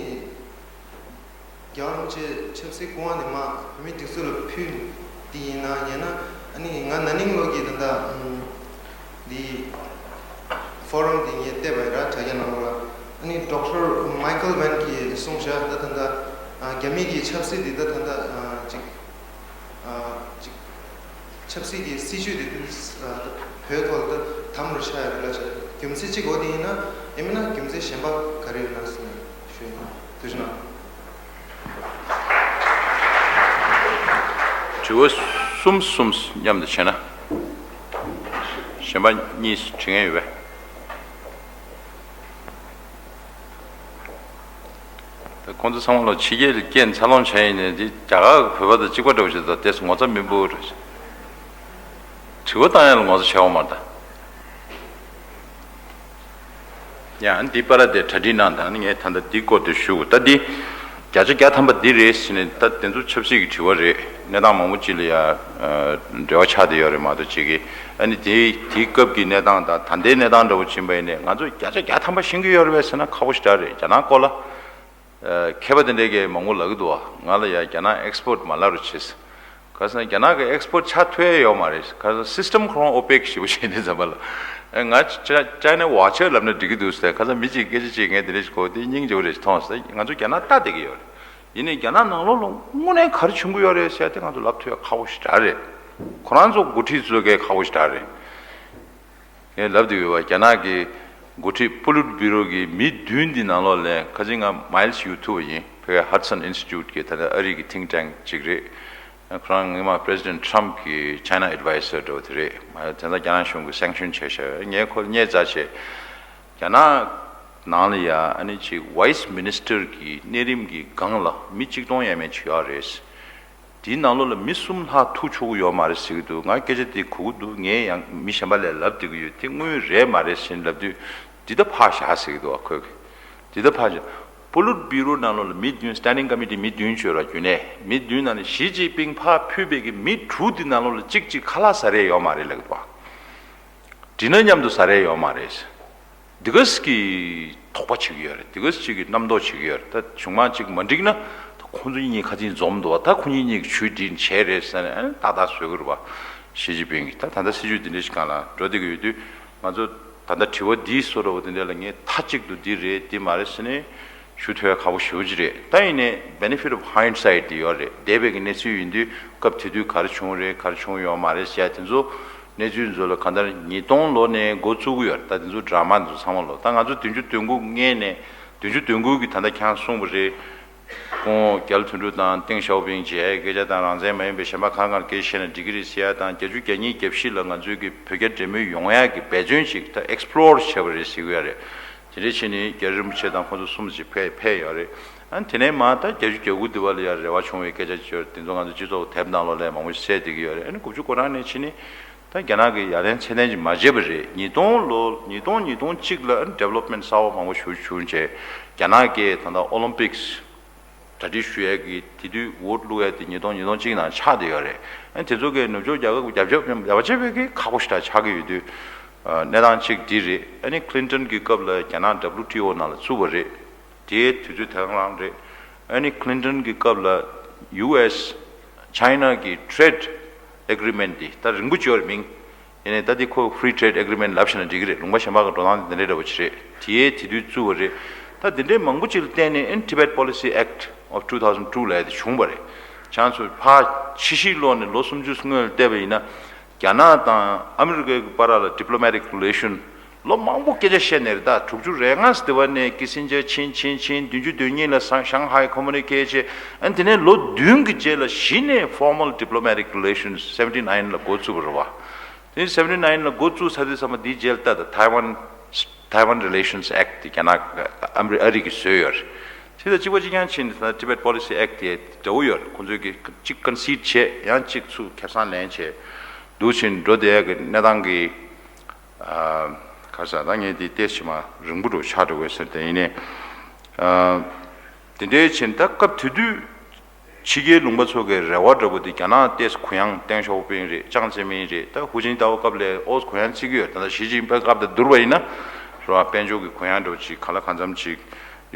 རྒྱལ་བ་རིན་པོ་ཆེ་ཆབ་སྲིད་སྐུ་དབང་དེ་མར་བོད་མིའི་སྒྲིག་འཛུགས་ལ་ཕུལ་དེ་ཡིན་ན་ཡིན་ན། ཨ་ནི་ང་ན་ནིང་ལོ་གི་ད་ལྟ་འདི་ཕོ་རམ་དེ་ངས་བལྟས་པ་ཡིན་ར། དྲ་རྒྱ་ནང་ལོགས་ལ། ཨ་ནི་ཌོག་ཊར་མའི་ཁལ་ཝན་གྱིས་གསུངས་བཞག་ད་ད་ལྟ་རྒྱ་མི་གི་ཆབ་སྲིད་དེ་ད་ད་ལྟ་ཅིག་ཅིག་ཆབ་སྲིད་ཀྱི་སྲིད་ཇུས་དེ་བོད་ཐོག་ལ་དམ་རུ་ཆག་ཡོད་རེད་ལ། རྒྱུ་མཚན་གཅིག་འོ་དེ་ཡིན་ན། ཡིན་མིན་ན་རྒྱུ་མཚན་གཞན་པ་ག་རེ་ཡོད་ན་ཟེར་ནས་ཞུ་ཡིན། ཐུགས་རྗེ་གནང་། དྲི་བ་གསུམ་གསུམ་མཉམ་དུ་བྱས་ན། གཞན་པ་གཉིས་དྲི་མཁན་ཡོད་པས། ད་ཁོང་ཚོ་ཚང་མ་ལ་ཕྱི་རྒྱལ་ལ་སྐྱེས་འཚར་ལོངས་བྱས་ཡིན་ནའི་འདི་རྒྱ་གར་གྱི་བོད་པ་དང་གཅིག་པ་འདྲ་བོ་ཞིག་དང་ཏོག་ཙམ་ངོ་ཚ་མི་འབོར་རེད། དྲི་བ་བཏང་ཡ་ལ་ངོ་ཚ་བྱས་པ་མ་རེད་ད། ཡང་འདི་པར་དེ་གྲ་སྒྲིག་གནང་དང་། ངས་ད་ལྟ་འདི་སྐོར་དུ་ཞུ། ད་འདི་བརྒྱ་ཆ་བརྒྱ་ཐམ་པ་འདི་རེད་ཟེར་ནས། ད་དེ་ཚོ་ཆབ་སྲིད་ཀྱི་དྲི་བ་རེད། གནས་སྟངས་མང་པོ་ཅིག་ལ་ཡ་འབྲེལ་བ་ཆགས་བསྡད་ཡོད་རེད་མ་གཏོགས་ཅིག་གི། ཨ་ནི་དེ་དེའི་སྐབས་ཀྱི་གནས་སྟངས་དང་ད་ལྟའི་གནས་སྟངས་འདྲ་བོ་ཕྱིན་པ་ཡིན་ནའི་ང་ཚོ་བརྒྱ་ཆ་བརྒྱ་ཐམ་པ་ཤེས་ཀྱི་ཡོད་རེད་པས་ཟེར་ན་ཁག་པོ་ཞེ་དྲག་རེད། རྒྱ་ནག་སྐོར་ལ། མཁས་པ་དེ་འདྲས་ཀྱིས་མང་པོ་ལབ་ཀྱི་འདུག་བ། ང་ལ་ཡ་རྒྱ་ནག་ཨེག་སི་པོར་ཊི་མ་ལབ་རོགས་བྱེད། ག་ཟེར་ན་རྒྱ་ནག་གི་ཨེག་སི་པོར་ཊི་ཆགས་ཐུབ་ཡ་ཡོད་མ་རེད། ག་ཟེར་ན་སི་སི་ཊམ་ཁོ་རང་ཨོ་པེག་ཞེ་པོ་བྱས་ནས་འཛམ་བུ་གླིང་ལ། ང་ཅ་ཅའི་ན་ཝ་ཆར་ལབ་ན་འགྲིག་གི་འདུག་ཟེར། ག་ཟེར་ན་མི་གཅིག་སྐད་ཆ་གཅིག་ངས་དེ་འདྲས་ཞིག་གོ་དེ་སྙིང་རྗེ་པོ་རེད་མཐོང་ཟེར། ང་ཚོ་རྒྱ་ནག་ལྟ་བསྡད་ཀྱི་ཡོད་རེད། ཡིན་ནའི་རྒྱ་ནག་ནང་ལོགས་ལ་དངོས་གནས་ག་རེ་བྱུང་གི་ཡོད་རེད་ཟེར་ཡ་དེ་ང་ཚོ་ལབ་ཐུབ་ཡ་ཁག་པོ་ཞེ་དྲག་རེད། ཁོ་རང་ཚོ་འགོ་ཁྲིད་ཚོ་གས་ཁག་པོ་ཞེ་དྲག་རེད། ངས་ལབ་བསྡད་ཡོད་པ། རྒྱ་ནག་གི་འགོ་ཁྲིད་པོ་ལིཊ་བྷི་རོ་གི་མི་བདུན་འདི་ནང་ལོགས་ལ་ཁ་སང་ང་མའིལ་སི་ཡུ་ཐུབ་པ་ཡིན། བོད་ཧ་ཌི་སན་ཨིན་སི་ཊི་ཊུཊ་གི་ད་ལྟ་ཨ་རི་གི་ཐིང་ཊེང་ཅིག་རེད། ཁོ་རང་སྔོན་མ་པི་རེ་སི་ཌེན་ཊི་ཊམ་གི་ཅའི་ན་ཨེཌ་ཝའི་ཟར་འདྲ་བོ་དེ་རེད། མ་དེ་ཚོ་རྒྱ་ནག་གཞུང་གི་སེང་ཤོན་བྱས་ཤག་ངས་ཁོ་རྙེད་ཚར་བྱས། རྒྱ་ནག་ནང་ལ་ཡ་ཨ་ནི་ཅིག་ཝའི་སི་མི་ནི་སི་ཊར་གི་གནས་རིམ་གྱི་སྒང་ལ་མི་གཅིག་སྟོང་ཡས་མས་ཅིག་ཡོད་རེད། དེའི་ནང་ལོགས་ལ་མི་གསུམ་ལྷག་ཐུག་ཆོག་གི་ཡོད་མ་རེད་ཟེར་གྱི་འདུག་ང་སྐད་ཆ་དེ་གོ་གི་འདུག་ངས་ཡང་མི་གཞན་པ་ལ་ལབ་བསྡད་ཀྱི་ཡོད། དེ་དངོས་རེད་མ་རེད་ཟེར་ལབ་དུས། འདི་ལྟ་ཕར་བཞག་ཟེར་གྱི་འདུག་ཁོས་གི། འདི་ལྟ་ཕར་བཞག་པོ་ལིཊ་བྷི་རོ་ནང་ལོགས་ལ་མི་བདུན། སི་ཊེན་ཌིང་ཀ་མི་ཊི་མི་བདུན་བྱོས་ར་རྒྱུན་ནས། མི་བདུན་ནང་ནས་ཞི་ཅིན་ཕིང་ཕར་ཕུད་པའི་གི་མི་དྲུག་འདི་ནང་ལོགས་ལ་གཅིག་གཅིག་ཁ་ལག་ཟ་རེ་ཡོད་མ་རེད་ལབ་གི་འདུག་འདི་ན་མཉམ་དུ་ཟ་རེ་ཡོད་མ་རེད། འདི་ག་ཟིག་གི་དོགས་པ་བྱེད་ཀྱི་ཡོད་རེད། འདི་ག་ཟིག་གི་རྣམ་རྟོག་བྱེད་ཀྱི་ཡོད་རེད། ད་གཞུང་མང་གཅིག་མ་འགྲིག་ན། ད་ཁོང་ཚོ་གཉིས་ཁ་ཐིག་འཛོམས་འདུག་བ། ད་ཁོ་གཉིས་གཉིས་ཀྱི་ཇུས་འདི་བྱས་རེད་ཟེར་ནས་ཨ་ནི་ཏག་ཏག་བཟོས་ཀྱི་རེད་བ། ཞི་ཅིན་ཕིང་གིས་ད་ད་ལྟ་སྲིད་ཇུས་འདི་འདྲ་ཞིག་སྒང་ལ་འགྲོ་བསྡད་ཀྱི་ཡོད་དུས། ང་ཚོ་ད་ལྟ་དྲི་བ་འདིའི་བཟོ་འདྲ་བོ་དེ་འདྲ་ལ་ངས་མཐའ་གཅིག་ཏུ་འདི་རེད་འདི་མ་རེད་ཟེར་ནས་ཞུ་ཐུབ་ཡ་ཁག་པོ་ཞེ་པོ་ཅིག་རེད། ད་ཡིན་ནའི་benefit of hindsight དེ་ཡོད་རེད། འདས་པའི་གི་གནས་ཚུལ་ཡིན་དུས་སྐབས་དེ་དུས་ག་རེ་བྱུང་རེད། ག་རེ་བྱུང་ཡོད་མ་རེད་ཟེར་ཡ་དེ་ཚོ། གནས་ཚུལ་ཚོ་ལ་གང་ལྟར་ཉིས་སྟོང་ལོ་ནས་འགོ་བཙུགས་ཀྱི་ཡོད་རེད། ད་དེ་ཚོ་ཌ་ར་མ་དེ་ཚོ་ཚང་མ་ལོ། ད་ང་ཚོ་བདུན་ཅུ་དོན་དགུ་སྔས་ནས། བདུན་ཅུ་དོན་དགུ་གི་ད་ལྟ་ཁྱེད་རང་གསུངས་པ་རེད། ཁོང་རྒྱ་ལོ་དོན་གྲུབ་དང་ཏེང་ཞའོ་ཕིང་བྱས་སྐད་ཆ་དང་རང་བཙན་མ་ཡིན་པའི་གཞན་པ་གང་གང་སྐད་ཆ་བཤད་ན་འགྲིག་གི་རེད་ཟེར་ཡ་དང་། བརྒྱད་ཅུ་གྱ་གཉིས་གྱ་བཞི་ལ་ང་ཚོའི་གི་བོད་རྒྱ་འབྲེལ་མོལ་ཡོང་ཡ་གི་འབད་བརྩོན་ཞིག་ད་ཨེག་སི་པི་ལོར་བྱས་པ་རེད་ཟེར་གི་ཡོད་རེད། དེ་འདྲ་བྱས་ནས་རྒྱ་རི་རིན་པོ་ཆེ་དང་ཁོང་ཚོ་གསུམ་ཞིག་ཕེབས་ཕེབས་ཡོད་རེད། ཨ་ནི་དེ་ནས་མ་ད་བརྒྱད་ཅུ་གྱ་དགུ་དེ་བ་ལ་ཡ་རེ་བ་བྱུང་བའི་སྐད་ཆ་ཅིག་ཡོད་རེད། དེ་ཚོ་ང་ཚོ་སྤྱི་ཚོགས་དེབ་ནང་ལོགས་ལ་མང་པོ་ཞིག་གསལ་བསྡད་ཀྱི་ཡོད་རེད། ཨ་ནི་དགུ་བཅུ་གོ་གྲངས་ནས་ཕྱིན་ནས་ད་རྒྱ་ནག་གི་ཡ་ལན་ཚད་ལྡན་ཅིག་མ་བྱས་པ་རེད། ཉིས་སྟོང་ལོ། ཉིས་སྟོང་ཉིས་སྟོང་གཅིག་ལ་ཨ་ནི་ཌི་ཝེ་ལོབ་མེན་ཊི་གསར་པ་མང་པོ་ཞིག་བྱུང་བྱས། རྒྱ་ནག་གིས་ད་ལྟ་ཨོ་ལིམ་པིག་སི་གྲ་སྒྲིག་ཞུ་ཡས་ཀྱི་དེ་དུས་ཝོ་ཊི་བླུག་ཡས་དེ་ཉིས་སྟོང་ཉིས་སྟོང་གཅིག་ནང་ཆགས་བསྡད་ཡོད་རེད། ཨ་ནི་དེ་ཚོ་གིས་ནུབ་ཕྱོགས་རྒྱལ་ཁབ་ཀྱི་རྒྱབ་སྐྱོར་ཡག་པོ་བྱས་པའི་གི་ཁག་པོ་ཞེ་དྲག་ཆགས་ཀྱི་ཡོད་དུས། ཨ་གནས་སྟངས་གཅིག་འདི་རེད། ཨ་ནི་ཀི་ལིན་ཊོན་གྱི་སྐབས་ལ་རྒྱ་ནག་ཌབ་ལིའུ་ཊི་ཨོ་ནང་ལ་བཙུགས་པ་རེད། དེའི་དུས་ཚོད་དེ་གང་རེད། ཨ་ནི་ཀི་ལིན་ཊོན་གྱི་སྐབས་ལ་ཡུ་ཨེས་ཅའི་ན་གི་ཊེ་རེ་ཌི་ཨེག་རི་མེན་ཊི་འདི་ད་རིང་པོ་བྱས་པ་རེད་མིང་། ཡིན་ནའི་ད་འདི་ཁོ་ཕི་རི་ཊེ་རེ་ཌི་ཨེག་རི་མེན་ཊི་ལབ་བཞག་ན་འགྲིག་གི་རེད། ལུང་པ་གཞན་པ་གི་འགྲོ་སྟངས་དེ་འདི་འདྲའི་འདྲ་པོ་ཅིག་རེད། དེའི་དེ་དུས་བཙུགས་པ་རེད། ད་འདི་འདྲའི་མང་པོ་ཅིག་ལ་བརྟེན་ནས་ཨ་ནི་Tibet Policy Act of two thousand two ལབ་ཡ་དེ་བྱུང་བ་རེད། ཁྱེད་ཚོ་ཕར་ཕྱི་བཤིག་སློག་ནས་ལོ་སུམ་ཅུ་སྔོན་ལ་བལྟས་པ་ཡིན་ན། རྒྱ་ནག་དང་ཨ་མི་རི་ཀའི་བར་ལ་ཌི་པི་ལོ་མེ་ཊིག་རི་ལེ་ཤན་ལོ་མང་པོ་སྐད་ཆ་བཤད་ནས་རེད། ད་དྲུག་ཅུ་རེ་ལྔ་ཙམ་དེ་བ་ནས་ཀི་སིན་ཇར་ཕྱིན་ཕྱིན་ཕྱིན། བདུན་ཅུ་དོན་གཉིས་ལ་ཤང་ཧའི་ཁོ་མུ་ནི་ཀེ་ཊི་བྱས། ཨ་ནི་དེ་ནས་ལོ་བདུན་གྱི་རྗེས་ལ་གཞི་ནས་ཕོར་མལ་ཌི་པི་ལོ་མེ་ཊིག་རི་ལེ་ཤན་སེ་བེན་ཊི་ནའིན་ལ་འགོ་བཙུགས་པ་རེད་བ། དེ་སེ་བེན་ཊི་ནའིན་ལ་འགོ་བཙུགས་ཚར་དུས་ཙམ་པ་འདིའི་རྗེས་ལ་ད་ད་ཐའེ་ཝན། Taiwan Relations Act དེ་རྒྱ་ནག་ཨ་མི་རི་ཨ་རི་གིས་བཟོས་ཡོད་རེད། དེ་དང་གཅིག་པ་གཅིག་རྐྱང་ཕྱིན་ནས་ད་Tibet Policy Act དེ་འདྲ་བོ་ཡོད་རེད། ཁོང་ཚོས་ཀྱི་གཅིག་ཀོན་སིཌ་བྱས། ཡང་གཅིག་ཚུར་ཁེ་བཟང་ལེན་བྱས་འདུག་ཕྱིན་འགྲོ་བསྡད་ཀྱི་གནས་སྟངས་ཀྱི། ཨ་ག་རེ་ཟེར། ད་ངས་འདི་ཏོག་ཙམ་མ་རིང་པོ་འགྲོ་ཆགས་འགྲོ་དགོས་ཟེར། དེ་ཡིན་ནའི། ཨ་དེ་འདྲའི་ཕྱིན་ད་སྐབས་དེ་དུས། ཕྱི་རྒྱལ་ལུང་པ་ཚོ་གི་རེ་བ་འདྲ་པོ་དེ་རྒྱ་ནག་ཏོག་ཙམ་གུ་ཡངས་ཏེང་ཞའོ་ཕིང་རེད། ཅང་ཙེ་མིན་རེད། ད་ཧུའུ་ཅིན་ཏའོ་སྐབས་ལ་ཨོ་གུ་ཡངས་བརྩི་གི་ཡོད། ད་ལྟ་ཞི་ཅིན་ཕིང་སྐབས་དང་བསྡུར་བ་ཡིན་ན་རེད་བ། དཔལ་འབྱོར་གྱི་གུ་ཡངས་འདྲ་པོ་ཅིག་ག་ལ་གང་འཚམ་ཅིག་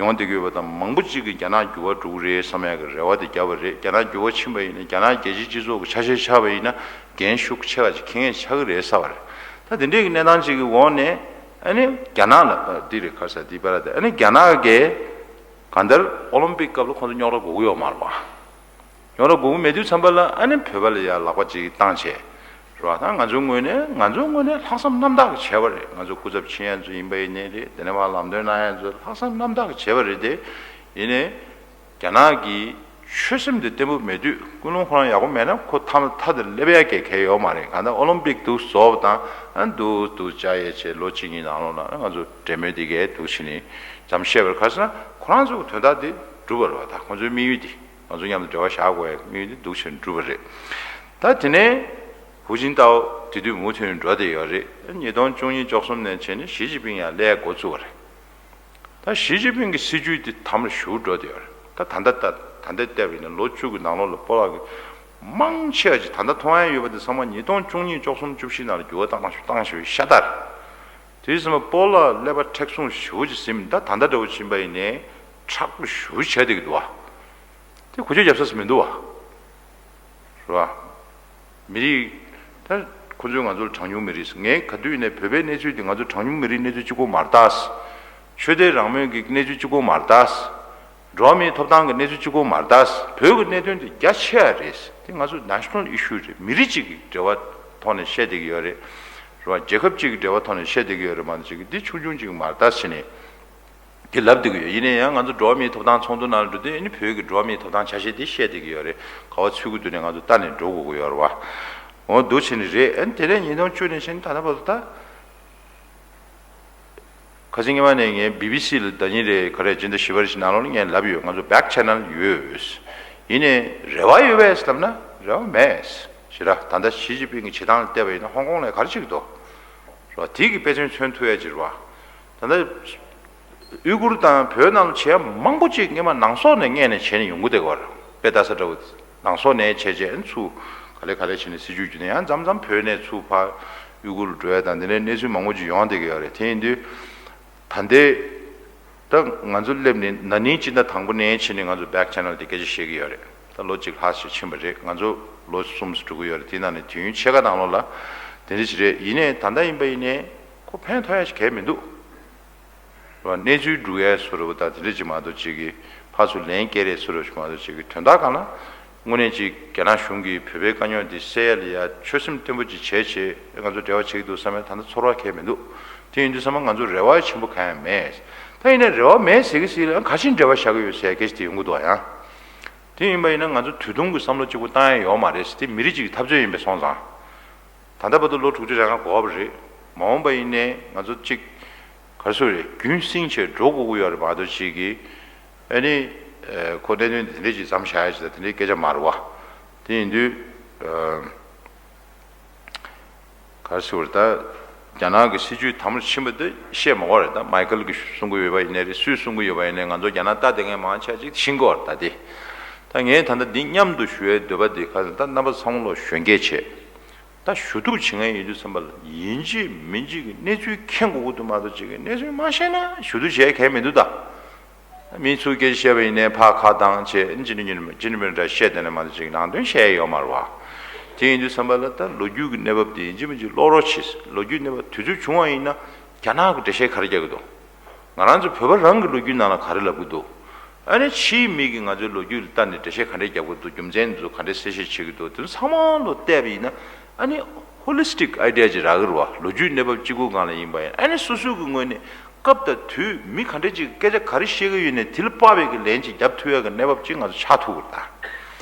ཡོང་བསྡད་ཀྱི་ཡོད་པ་དང་། མང་པོ་ཅིག་གིས་རྒྱ་ནག་འགྱུར་བ་འགྲོ་གི་རེད་བསམ་ཡག་གི་རེ་བ་དེ་བརྒྱབ་པ་རེད། རྒྱ་ནག་འགྱུར་བ་ཕྱིན་པ་ཡིན་ན། རྒྱ་ནག་རྒྱལ་སྤྱིའི་སྤྱི་ཚོགས་ཀྱི་ཆ་ཤས་ཆ་བ་ཡིན་ན་འགན་ཤུགས་ཆེ་བ་ཅིག་འཁྱེར་མཁན་ཆགས་ཀྱི་རེད་ཟེར་བ་རེད། ད་དེ་འདྲའི་གི་གནས་སྟངས་ཅིག་གི་འོག་ནས་ཨ་ནི་རྒྱ་ནག་ལ་འདི་རེད། ག་རེ་ཟེར། འདི་པ་ར་དེ་ཨ་ནི་རྒྱ་ནག་གིས་གང་ལྟར་ཨོ་ལིམ་པིག་སྐབས་ལ་ཁོང་ཚོ་རྙོག་དྲ་དགོས་ཀྱི་ཡོད་མ་རེད་པ། རྙོག་དྲ་དགོས་ཀྱི་མེད་དུས་ཙམ་པ་ལ་ཨ་ནི་བོད་པ་ལ་ཡ་ལག་པ་ཅིག་བཏང་བྱས་རེད་བ། ད་ང་ཚོའི་ངོས་ནས་ང་ཚོའི་ངོས་ནས་ལྷག་བསམ་རྣམ་དག་གིས་བྱས་པ་རེད། ང་ཚོ་སྐུ་ཚབ་ཕྱིན་ཡ་ཚོ་ཡིན་པ་ཡིན་ནའི་རེད། དེ་ནས་མར་ལམ་སྟོན་གནང་ཡ་ཚོ་ལྷག་བསམ་རྣམ་དག་གིས་བྱས་པ་རེད་དེ། ཡིན་ནའི་རྒྱ་ནག་གི་ཆོད་སེམས་དེ་བརྟན་པོ་མེད་དུས། ཀུན་སློང་ཁོ་རང་ཡག་པོ་མེད་ན་ཁོ་མཐའ་མཐའ་དེར་སླེབས་ཡ་གལ་གལ་ཡོད་མ་རེད། གང་ལྟར་ཨོ་ལིམ་པིག་འདུག་བཟོ་བ་དང་ཨ་འདུག་འདུག་བཅའ་ཡས་བྱས་ལོ་གཅིག་གཉིས་ནང་ལོགས་ལ་ང་ཚོ་འབྲེལ་མོལ་དེ་གས་འདུག་བྱས་ནས་མཚམས་བཤད་པར། ག་རེ་ཟེར་ན་ཁོ་རང་ཚོ་གི་དོན་དག་དེ་འགྲུབ་པ་རེད་བ། ད་ཁོ་ཚོའི་དམིགས་ཡུལ་དེ། ང་ཚོ་མཉམ་དུ་འབྲེལ་བ་བཞག་དགོས་ཡ་དམིགས་ཡུལ་དེ་འདུག་བྱས་འགྲུབ་པ་རེད། ད་དེ་ནས་ཧུའུ་ཅིན་ཏའོ་དེ་དུས་མུ་མཐུད་འགྲོ་བསྡད་ཡོད་རེད། ཉིས་སྟོང་བཅུ་གཉིས་བཅུ་གསུམ་ནས་བྱས་ནས་ཞི་ཅིན་ཕིང་ཡང་སླེབས་འགོ་བཙུགས་པ་རེད། ད་ཞི་ཅིན་ཕིང་གི་སྲིད་བྱུས་དེ་དམ་ལ་ཞུགས་འགྲོ་བསྡད་ཡོད་རེད། ད་ད་ལྟ་ད་ད་ལྟ་བལྟས་པ་ཡིན་ན་ལོ་བཅུ་གི་ནང་ལོགས་ལ་སྤོ་ལགས་ཀྱི་མང་ཆེ་བ་ཅིག་ད་ལྟ་མཐོང་ཡ་ཡོད་པ་དེ་ཚང་མ་ཉིས་སྟོང་བཅུ་གཉིས་བཅུ་གསུམ་བཅུ་བཞི་ནང་ལ་འགྱུར་བ་བཏང་བཏང་ཞེས་པའི་ཤ་སྟག་རེད། དེ་ཙམ་པ་སྤོ་ལགས་ཀླད་པ་མཁྲེགས་བཟུང་ཞེ་པོ་ཅིག་ཟིན། ད་ད་ལྟ་འདྲ་པོ་ཕྱིན་པ་ཡིན་ནའི་མཁྲེགས་པོ་ཞེ་པོ་བྱས་བསྡད་ཀྱི་འདུག་བ། དེ་གོ་ཆོད་རྒྱབ་ས་མི་འདུག་བ། རེད་བ། མི་རིགས་ད་ཁོ་ཚོས་ང་ཚོ་ལ་གྲངས་ཉུང་མི་རིགས། ངས་ག་དུས་ཡིན་ནའི་བོད་པའི་གནས་ཚུལ་དེ་ང་ཚོ་གྲངས་ཉུང་མི་རིགས་གནས་ཚུལ་གཅིག་པོ་མ་རེད་ད། ཆོས་དད་རང་མོས་ཀྱི་གནས་ཚུལ་གཅིག་པོ་མ་རེད་ད། འགྲོ་བ་མིའི་ཐོབ་ཐང་གི་གནས་ཚུལ་གཅིག་པོ་མ་རེད་ད། བོད་ཀྱི་གནད་དོན་དེ་རྒྱ་ཆེ་བ་རེད། དེ་ང་ཚོ་ནེ་ཤ་ནལ་ཨི་ཤུ་རེད། མི་རིགས་གཅིག་གི་འབྲེལ་བ་ཐོག་ནས་བཤད་བསྡད་ཀྱི་ཡོད་རེད། རེད་བ། རྒྱལ་ཁབ་གཅིག་གི་འབྲེལ་བ་ཐོག་ནས་བཤད་བསྡད་ཀྱི་ཡོད་རེད་མ་གཏོགས་ཅིག་གི་འདི་ཆུང་ཆུང་ཅིག་མ་རེད་ད་ཟེར་ནས། དེ་ལབ་བསྡད་ཀྱི་ཡོད། ཡིན་ན་ཡང་ང་ཚོ་འགྲོ་བ་མིའི་ཐོབ་ཐང་ཚོགས་འདུ་ནང་ལ་འགྲོ་དུས་ཨ་ནི་བོད་ཀྱི་འགྲོ་བ་མིའི་ཐོབ་ཐང་ཆ་ཤས་དེ་བཤད་བསྡད་ཀྱི་ཡོད་རེད། ག་པར་ཚུད་ཀྱི་འདུག་ནས་ང་ཚོ་ལྟ་ནས་འགྲོ་དགོས་ཀྱི་ཡོད་རེད་བ། འོ་འདུག་བྱས་ནས་རེད། ཨ་ནི་དེ་ནས་ཉིས་སྟོང་བཅུ་ནས་བྱས་ནས་ད་ལྟ་བར་དུ་ད། ཁ་སང་ཉི་མ་ནས་ངས་བི་བི་སི་ལ་ཟླ་ཉིན་རེ་ག་རེ་སྤྱི་ཟླ་བཞི་པ་རེ་ཞིག་ནང་ལོགས་ལ་ངས་ལབ་ཡོད། ང་ཚོ་བེག་ཆེ་ནལ་ཡོད། ཡིན་ནའི་རེ་བ་ཡོད་པས་ལབ་ན་རེ་བ་མེད། ཞེ་དྲག་ད་ལྟ་ཞི་ཅིན་ཕིང་གི་བྱེད་སྟངས་ལ་བལྟས་པ་ཡིན་ན་ཧོང་ཀོང་ལ་ག་རེ་བྱེད་ཀྱི་འདུག་རེད་བ། དེ་གི་དཔེ་མཚོན་མཚོན་ཐུབ་ཡ་ཅིག་རེད་བ། ད་ལྟ་ཨུ་ཀུར་དང་བོད་ནང་ལ་བྱེད་ཡ་མང་པོ་ཅིག་སྔོན་མ་ནང་སོག་ནས་མངགས་ནས་བྱས་ནས་ཡོང་གི་བསྡད་ཀྱི་ཡོད་རེད། དཔེ་ལྟ་ས་འདྲ་བོ། ནང་སོག་ནས་བྱས་བྱས་ཨ་ནི་ཚུར་ག་ལེ་ག་ལེ་བྱས་ནས་སྲིད་ཇུས་བརྒྱུད་ནས་ཡང་མཚམས་མཚམས་བོད་ནས་ཚུར་ཕར་ཨུ་ཀུར་ལ་འགྲོ་ཡ་དང་དེ་འདྲའི་གནས་ཚུལ་མང་པོ་ཅིག་ཡོང་བསྡད་ཀྱི་ཡོད་རེད། དེ་ཡིན་དུས་ད་ལྟའི་ད་ང་ཚོ་སླེབས་ནས་ན་ནིང་སྤྱི་ཟླ་དང་པོ་ནས་བྱས་ནས་ང་ཚོ་བེག་ཆེ་ནལ་དེ་སྐད་ཆ་བཤད་ཀྱི་ཡོད་རེད། ད་ལོ་གཅིག་ལྷག་ཞིག་ཕྱིན་པ་རེད། ང་ཚོ་ལོ་གསུམ་ཙམ་འགྲོ་གི་ཡོད་རེད། དེའི་ནང་ནས་དུས་ཡུན་ཕྱེད་ཀ་ནང་ལོགས་ལ་དེ་འདྲ་ཞིག་རེད། ཡིན་ནའི་ད་ལྟ་ཡིན་པ་ཡིན་ནའི་ཁོ་ཕན་ཐོགས་ཡ་ཞིག་གང་ཡང་མི་འདུག་གནས་ཚུལ་སྒྲུག་ཡས་བཟོ་འདྲ་བོ་དང་དེ་འདྲ་ཅིག་མ་གཏོགས་ཅིག་གི་ཕར་ཚུར་ལན་སྐྱེལ་རེས་བཟོ་འདྲ་ཅིག་མ་གཏོགས་ཅིག་གི་དོན་དག་གང་ལ། དངོས་གནས་ཅིག་རྒྱ་ནག་གཞུང་གིས་བོད་པའི་དཀའ་རྙོག་འདི་སེལ་ཡས་ལ་ཡ་ཆོད་སེམས་བརྟན་པོ་ཅིག་བྱས་བྱས་ང་ཚོ་འབྲེལ་བ་བྱེད་ཀྱི་འདུག་བསམ་ཡས་ད་ལྟ་ཚོར་བ་གང་ཡང་མི་འདུག་དེ་ཡིན་དུས་ཚང་མ་ང་ཚོ་རེ་བ་ཆེན་པོ་གང་ཡང་མེད། ད་ཡིན་ན་རེ་བ་མེད་ཟེར་གི་ཟེར་ལ་ག་ཞིག་འབྲེལ་བ་བཞག་གི་ཡོད་ཟེར་ཡ་སྐད་ཆ་དེ་ཡོང་གི་འདུག་ཡང་། དེ་ཡིན་པ་ཡིན་ན་ང་ཚོ་དུས་ཐུང་གི་བསམ་བློ་གཅིག་པོ་བཏང་ཡ་ཡོད་མ་རེད་ཟེར། དེ་མི་རིགས་གཅིག་གི་འཐབ་རྩོད་ཡིན་པས་སོང་ཙང་། ད་ལྟ་བར་དུ་ལོ་དྲུག་ཅུ་རེ་ལྔ་འགོར་བ་རེད། མ་འོངས་པ་ཡིན་ནའི་ང་ཚོ་གཅིག་ག་རེ་ཟེར་རེད། རྒྱུན་བསྲིངས་བྱས་འགྲོ་དགོས་ཀྱི་ཡོད་རེད་མ་གཏོགས་ཅིག་གིས་ཨ་ནི་ཁོ་གནད་དོན་དེ་འདྲས་ཅིག་མཚམས་བཞག་ཡ་ཅིག་དང་དེ་འདྲའི་སྐད་ཆ་མ་རེད་བ། དེ་ཡིན་དུས་ག་རེ་ཟེར་རེད། ད་རྒྱ་ནག་གི་སྲིད་ཇུས་དམ་ལ་ཕྱིན་པ་དེ་བཤད་མ་དགོས་རེད། ད་མའི་ཁལ་གྱིས་གསུང་གི་ཡོད་པ་ཡིན་ནའི་རེད། སུས་གསུང་གི་ཡོད་པ་ཡིན་ནའི་ང་ཚོ་རྒྱ་ནག་ལྟ་བསྡད་མཁན་མང་ཆེ་ཅིག་ཤེས་ཀྱི་ཡོད་རེད། ད་དེ་ད་ངས་ད་ལྟ་འདི་མཉམ་དུ་ཞུ་ཡའི་འདོད་པ་འདི་ག་རེ་ད་རྣམ་པ་ཚང་མ་ལ་གཞོན་སྐྱེས་བྱས། ད་ཞུ་གཏུག་བྱེད་མཁན་ཡོད་དུས་ཙམ་པ་ལ་ཡིན་གཅིག་མིན་གཅིག་གི་གནས་ཚུལ་མཁྱེན་དགོས་ཀྱི་འདུག་མ་གཏོགས་གཅིག་གི་གནས་ཚུལ་མ་ཤེས་ན་ཞུ་གཏུག་བྱེད་མཁན་མི་འདུག་ད་མི་ཚོས་སྐད་ཆ་བཤད་པ་ཡིན་ནའི་ཕར་ཁ་བཏང་བྱས་ཅི་འདྲ་ཉོན་མོངས་ཅི་འདྲ་མི་འདྲ་བཤད་བསྡད་ནས་མ་གཏོགས་གཅིག་ནང་དོན་བཤད་ཡ་ཡོད་མ་རེད་བ། དེ་ཡིན་དུས་ཙམ་པ་ལ་ད་ལོ་རྒྱུས་ཀྱི་གནས་བབ་དེ་ཡིན་གཅིག་མིན་གཅིག་ཀློག་རོགས་བྱེད། ལོ་རྒྱུས་གནས་བབ་དུས་ཚོད་བྱུང་བ་ཡིན་ན་རྒྱ་ནག་གི་འགྲེལ་བཤད་ག་རེ་རྒྱག་གི་འདུག་ང་རང་ཚོ་བོད་པ་རང་གི་ལོ་རྒྱུས་ནང་ལ་ག་རེ་ལབ་ཀྱི་འདུག་ཨ་ནི་ཕྱིའི་མི་གིས་ང་ཚོའི་ལོ་རྒྱུས་ལ་ལྟ་ནས་འགྲེལ་བཤད་ག་འདྲས་རྒྱབ་ཀྱི་འདུག་རྒྱུ་མཚན་འདི་ཚོ་ག་འདྲས་གསལ་བཤད་བྱེད་ཀྱི་འདུག་དེ་ཚོ་ཚང་མ་ལོ་བལྟས་པ་ཡིན་ན་ཨ་ནི་ཧོ་ལི་སི་ཊིག་ཨའི་ཌི་ཡ་ཅིག་རག་གི་རེད་བ། ལོ་རྒྱུས་གནས་བབ་གཅིག་པུ་སྒང་ལ་ཡིན་པ་ཡིན་ཨ་ནི་སོ་སོའི་གི་ངོས་ནས་སྐབས་དང་དུས་མི་ག་འདྲས་ཅིག་སྐད་ཆ་ག་རེ་བཤད་ཀྱི་ཡོད་ནས་དེ་ལ་དཔག་པའི་གི་ལན་ཅིག་རྒྱབ་ཐུབ་ཡ་གི་གནས་བབ་ཅིག་ང་ཚོ་ཆགས་ཐུབ་ཀྱི་རེད་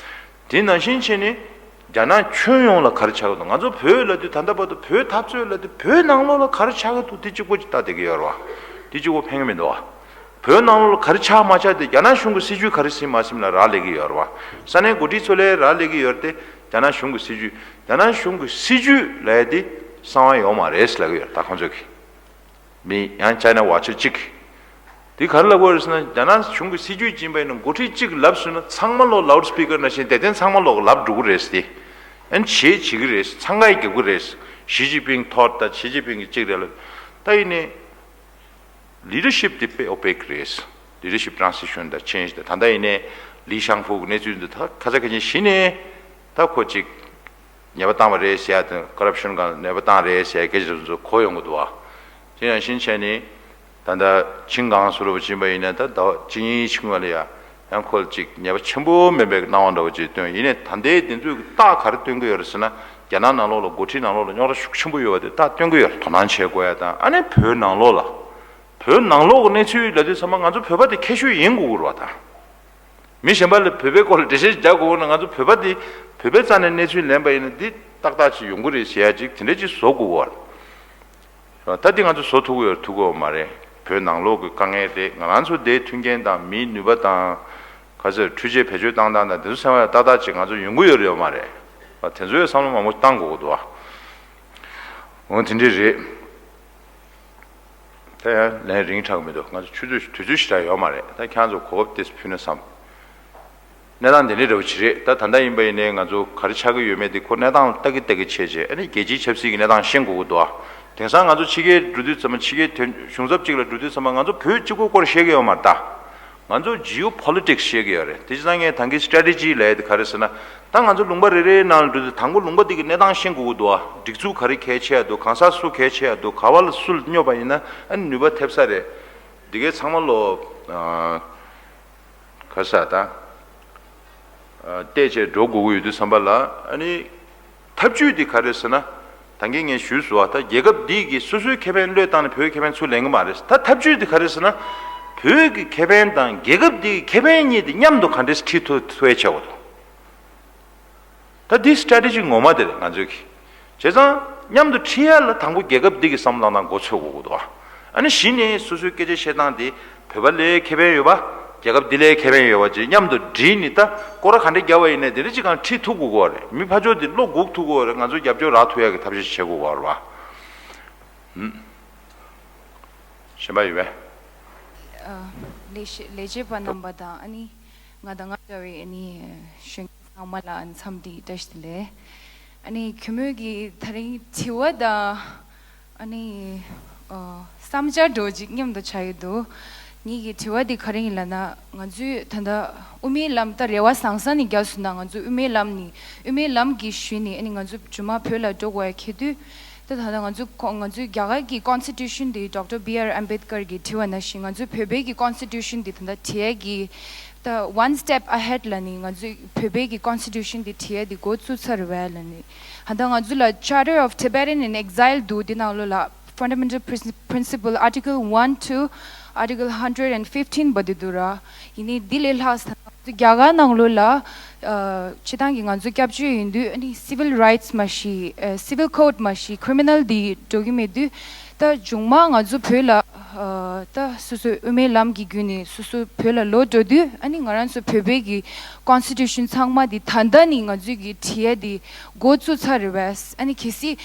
ད། དེ་ནང་བཞིན་བྱས་ནས་རྒྱ་ནག་ཁྱོན་ཡོངས་ལ་ག་རེ་ཆགས་ཀྱི་འདུག་ང་ཚོ་བོད་ལབ་དུས་ད་ལྟ་བར་དུ་བོད་འཐབ་རྩོད་ལབ་དུས་བོད་ནང་ལོགས་ལ་ག་རེ་ཆགས་ཀྱི་འདུག་དེ་གཅིག་པོ་ཅིག་ལྟ་བསྡད་ཀྱི་ཡོད་རེད་བ། དེ་གཅིག་པོ་ཕན་གྱི་མི་འདུག་བ། བོད་ནང་ལོགས་ལ་ག་རེ་ཆགས་མ་ཆགས་དེ་རྒྱ་ནག་གཞུང་གི་སྲིད་ཇུས་ག་རེ་ཟིན་མ་ཟིན་ལ་རག་ལས་ཀྱི་ཡོད་རེད་བ། ས་གནས་འགོ་ཁྲིད་ཚོ་ལ་རག་ལས་ཀྱི་ཡོད་རེད་དེ། རྒྱ་ནག་གཞུང་གི་སྲིད་ཇུས་རྒྱ་ནག་གཞུང་གི་སྲིད་ཇུས་ལབ་ཡ་དེ་གསང་བ་ཡོད་མ་རེད་ལབ་ཀྱི་ཡོད་རེད་ད་ཁོང་ཚོས་གི་མི་ཡང་ཅའི་ན་ཝ་ཆར་གཅིག་འདི་ག་རེ་ལབ་དགོས་རེད་ཟེར་ན། རྒྱ་ནག་གཞུང་གི་སྲིད་ཇུས་ཡིན་པ་ཡིན་ན། འགོ་ཁྲིད་གཅིག་ལབ་སོང་ན་ཚང་མ་ལོག་ལའུ་ཌི་སི་པི་ཀར་ནང་བཞིན་དེ་དོན་ཚང་མ་ལོག་ལབ་འགྲོ་གི་རེད་ཟེར་ཏེ། ཨན་བྱེད་བྱེད་ཀྱི་རེད། འཚང་ཁ་རྒྱབ་ཀྱི་རེད། ཞི་ཅིན་ཕིང་ཐོག་ད་ཞི་ཅིན་ཕིང་གི་གཅིག་རེད་ལ། ད་ཡིན་ནའི་ལི་ཌར་ཤིབ་དེ་དཔེ་ཨོ་པེག་རེད། ལི་ཌར་ཤིབ་ཊ་རན་སི་ཤན་དང་ཆེན་ཇི་དང་། ད་ལྟ་ཡིན་ནའི་ལི་ཤང་ཧྥུ་གི་གནས་ཚུལ་འདི་ད་ཁ་ཚ་ཁ་ཆེན་གཞི་ནས་ད་ཁོ་གཅིག་ཉེས་པ་བཏང་བ་རེད་ཟེར་ཡ་དང་། ཀོ་རབ་ཤན་སྒང་ཉེས་པ་བཏང་རེད་ཟེར་ཡ་སྐད་ཆ་དེ་ཚོ་གོ་ཡོང་གི་འདུག་བ། དེ་ནང་བཞིན་བྱས་ནས་ད་ལྟ་ཆིང་ཀང་ཟེར་བ་ཅིག་ཡིན་པ་ཡིན་ན། ད་ཟླ་བ་གཅིག་གཉིས་ཕྱིན་པ་ལ་ཡ་ཡང་ཁོ་ལ་ཅིག་ཉེས་པ་ཆེན་པོ་མིན་པའི་སྣང་བ་འདྲ་བོ་ཅིག་སྟོན། ཡིན་ནའི་ད་ལྟའི་དེ་ཚོས་རྟགས་ག་རེ་སྟོན་གྱི་ཡོད་རེད་ཟེར་ན། རྒྱ་ནག་ནང་ལོགས་ལ་འགོ་ཁྲིད་ནང་ལོགས་ལ་རྙོག་དྲ་ཤུགས་ཆེན་པོ་ཡོད་པ་དེ་རྟགས་སྟོན་གྱི་ཡོད་རེད། དོ་སྣང་བྱེད་དགོས་ཡ་དང་། ཨ་ནི་བོད་ནང་ལོགས་ལ། བོད་ནང་ལོགས་ཀྱི་གནས་ཚུལ་ལབ་དུས་ཚང་མ་ང་ཚོ་བོད་པ་དེ་ཁྱད་ཤོས་ཡིན་དགོས་ཀྱི་རེད་བ། ད་མི་གཞན་པ་ལ་བོད་པའི་སྐོར་ལ་འགྲེལ་བཤད་རྒྱག་དགོས་ན། ང་ཚོ་བོད་པ་དེ་བོད་པའི་རྩ་ནས་གནས་ཚུལ་ལེན་པ་ཡིན་ན་འདི་ཏག་ཏག་ཅིག་ཡོང་གི་རེད་ཟེར་ཡ་ཅིག་དེ་འདྲ་ཅིག་བཟོ་དགོས་ཀྱི་རེད། ད་འདི་ང་ཚོ་བཟོ་ཐུབ་ཀྱི་ཡོད་ཐུབ་ཀྱི་ཡོད་མ་རེད། བོད་ནང་ལོགས་ཀྱི་དཀའ་ངལ་རེད། ང་རང་ཚོ་དེའི་མཐུན་རྐྱེན་དང་མིའི་ནུས་པ་དང་། ག་ཚོད་འཕྲུལ་ཆས་བེད་སྤྱོད་བཏང་སྟངས་དང་དེ་ཚོ་ཚང་མ་ཏག་ཏག་ཅིག་ང་ཚོ་ཡོང་གི་ཡོད་རེད་ཡོད་མ་རེད། དེ་ཚོའི་བསམ་བློ་མང་པོ་བཏང་དགོས་ཀྱི་འདུག་བ། འོ་དེ་འདྲ་རེད། ད་ཡང་ལན་རིང་དྲགས་མི་འདུག་ང་ཚོ་ཆུ་ཚོད་དུས་ཚོད་ཞེ་དྲག་ཡོད་མ་རེད། ད་ཁྱེད་རང་ཚོ་གོ་སྐབས་དེ་ཕུལ་ན་བསམ། གནས་སྟངས་དེ་འདྲ་འདྲ་བོ་ཅིག་རེད། ད་ད་ལྟ་ཡིན་པ་ཡིན་ནའི་ང་ཚོ་ག་རེ་ཆགས་ཀྱི་ཡོད་མེད་དེ་ཁོ་གནས་སྟངས་ལ་ལྟ་གི་ལྟ་གི་བྱས་བྱས། ཨ་ནི་རྒྱལ་སྤྱིའི་ཆབ་སྲིད་ཀྱི་གནས་སྟངས་ཤེས་དགོས་ཀྱི་འདུག་ཨ། དེང་སང་ང་ཚོ་ཕྱི་རྒྱལ་འགྲོ་དུས་ཙམ་པ། ཕྱི་རྒྱལ་དོན་གཞུང་ཚབ་གཅིག་ལ་འགྲོ་དུས་ཙམ་པ་ང་ཚོ་བོད་གཅིག་པོའི་སྐོར་བཤད་ཀྱི་ཡོད་མ་རེད་ད། ང་ཚོ་ཇི་ཨོ་པོ་ལི་ཊིག་སི་བཤད་ཀྱི་ཡོད་རེད། དེ་བྱས་ཙང་ངས་ད་གིན་སི་ཊེ་རེ་ཊེ་ཇི་ལབ་ཡ་དེ་ག་རེ་ཟེར་ན། ད་ང་ཚོ་ལུང་པ་རེ་རེའི་ནང་ལ་འགྲོ་དུས་དང་པོ་ལུང་པ་དེ་གི་གནས་སྟངས་ཤེས་དགོས་ཀྱི་འདུག་ཨ། སྒྲིག་འཛུགས་ག་རེ་གལ་ཆེ་ཡ་འདུག་གང་ཟག་སུ་གལ་ཆེ་ཡ་འདུག་ག་བ་ལ་སུ་སྙོབ་པ་ཡིན་ན་ཨ་ནི་ནུས་པ་ཐེབས་ས་རེད། འདི་གའི་ཚང་མ་ལོ། ཨ། ག་ས་ད། ཨ། བལྟས་བྱས་འགྲོ་དགོས་ཀྱི་ཡོད་དུས་ཙམ་པ་ལ། ཨ་ནི་ཐབས་ཇུས་འདི་ག་རེ་ཟེར་ན། ད་གིན་ངས་ཞུས་སོང་བ། ད་རྒྱལ་ཁབ་འདི་གིས་སོ་སོའི་ཁེ་ཕན་བློས་བཏང་ནས་བོད་ཁེ་ཕན་ཚུར་ལེན་གྱི་མ་རེད། ད་ཐབས་ཇུས་འདི་ག་རེ་ཟེར་ན། བོད་ཀྱི་ཁེ་ཕན་དང་རྒྱལ་ཁབ་འདི་གི་ཁེ་ཕན་གཉིས་དེ་མཉམ་དུ་ག་འདྲས་ཁྲིད་ཐུབ་ཐུབ་ཡ་བྱེད་དགོས་འདུག་ད་འདི་སི་ཊེ་རེ་ཊེ་ཇི་ངོ་མ་དེ་རེད་ང་ཚོའི་གི། བྱས་ཙང་མཉམ་དུ་ཁྲིད་ཡ་ལ་དང་པོ་རྒྱལ་ཁབ་འདི་གི་བསམ་བློ་བཏང་སྟངས་མགོ་ཚོད་དགོས་ཀྱི་འདུག་ཨ་ནི་གཞི་ནས་སོ་སོའི་སྐད་ཆ་བཤད་སྟངས་དེ་བོད་པ་ལའི་ཁེ་ཕན་ཡོད་པ། རྒྱལ་ཁབ་འདི་ལའི་ཁེ་ཕན་ཡོད་པ་བྱས་མཉམ་དུ་སྒྲིལ་ནས། ད་སྐོར་ར་ག་འདྲ་རྒྱབ་པ་ཡིན་ནའི་དེ་འདྲ་ཅིག་གང་ཁྲིད་ཐུབ་དགོས་ཀྱི་རེད། མི་ཕར་ཕྱོགས་དེ་བློ་འགུག་ཐུབ་དགོས་རེད། ང་ཚོ་རྒྱབ་སྐྱོར་རག་ཐུབ་ཡ་གི་ཐབས་ཤེས་བྱེད་དགོས་ཀྱི་རེད་བ། ཧུམ། གཞན་པ་ཡོད་པས། ཨ། ལས་བྱེད་ལས་བྱེད་པ་རྣམ་པ་དང་། ཨ་ནི་ང་དང་ང་འདྲ་བའི་ཨ་ནི་གཞོན་སྐྱེས་ཚང་མ་ལ་འཚམས་འདྲི་བཀྲ་ཤིས་བདེ་ལེགས། ཨ་ནི་གུས་མོས་ཀྱི་ད་རིང་དྲི་བ་དང་ཨ་ནི་ཨ་བསམ་འཆར་འདྲ་བོ་ཅིག་མཉམ་དུ་ཆགས་ཡོད་འདུག་ངེད་ཀྱི་དྲི་བ་འདི་ག་རེ་ཡིན་ལབ་ན། ང་ཚོས་ད་ལྟ་དབུ་མའི་ལམ་ད་རེ་བ་བཟང་ས་ནས་རྒྱག་སོང་ན། ང་ཚོ་དབུ་མའི་ལམ་ནས་དབུ་མའི་ལམ་གྱི་ཤུལ་ནས་ཨ་ནི་ང་ཚོ་རྗེས་མ་བོད་ལ་འགྲོ་དགོས་ཡ་འཁེལ་དུས། ད་ད་ལྟ་ང་ཚོ་ཁོ་ང་ཚོའི་རྒྱ་གར་གྱི་ཀོན་སི་ཊི་ཊུ་ཤན་དེ་ཌོག་ཊར་བྷི་ཨར་ཨམ་བེད་ཀར་གྱིས་བྲིས་པ་ནང་བཞིན། ང་ཚོའི་བོད་པའི་གི་ཀོན་སི་ཊི་ཊུ་ཤན་དེ་ད་ལྟ་བྲིས་ཡས་ཀྱི་ད་ཝན་སི་ཊེབ་ཨ་ཧེཌ་ལབ་ནས། ང་ཚོའི་བོད་པའི་གི་ཀོན་སི་ཊི་ཊུ་ཤན་དེ་བྲིས་ཡས་དེ་འགོ་བཙུགས་ཚར་རེད་པས་ལབ་ནས། ད་ལྟ་ང་ཚོ་ལ་Charter of Tibetan in Exile འདུག་དེ་ནང་ལོགས་ལ་Fundamental Prin- Principle Article one to Article hundred and fifteen བར་དུ་འདུག་ར། ཡིན་ནའི་དེ་ལས་ལྷག་ས་རྒྱ་གར་ནང་ལོགས་ལ་ཨ་སྤྱིར་བཏང་གི་ང་ཚོ་སྐྱབས་བཅོལ་ཡིན་དུས་ཨ་ནི་སི་ཝིལ་རའིཊ་སི་མ་གཞི་ཨ་སི་ཝིལ་ཀོཌ་མ་གཞི་ཀི་རི་མི་ནལ་འདི་འགྲོ་གི་མེད་དུས། ད་མཇུག་མ་ང་ཚོ་བོད་ལ་ཨ་ད་སོ་སོའི་དབུ་མའི་ལམ་གྱི་བརྒྱུད་ནས་སོ་སོ་བོད་ལ་ལོག་འགྲོ་དུས། ཨ་ནི་ང་རང་ཚོ་བོད་པའི་གི་ཀོན་སི་ཊི་ཊུ་ཤན་ཚང་མ་འདི་ད་ལྟ་ནས་ང་ཚོའི་གི་བྲིས་ཡས་འདི་འགོ་བཙུགས་ཚར་རེད་པས། ཨ་ནི་གལ་སྲིད་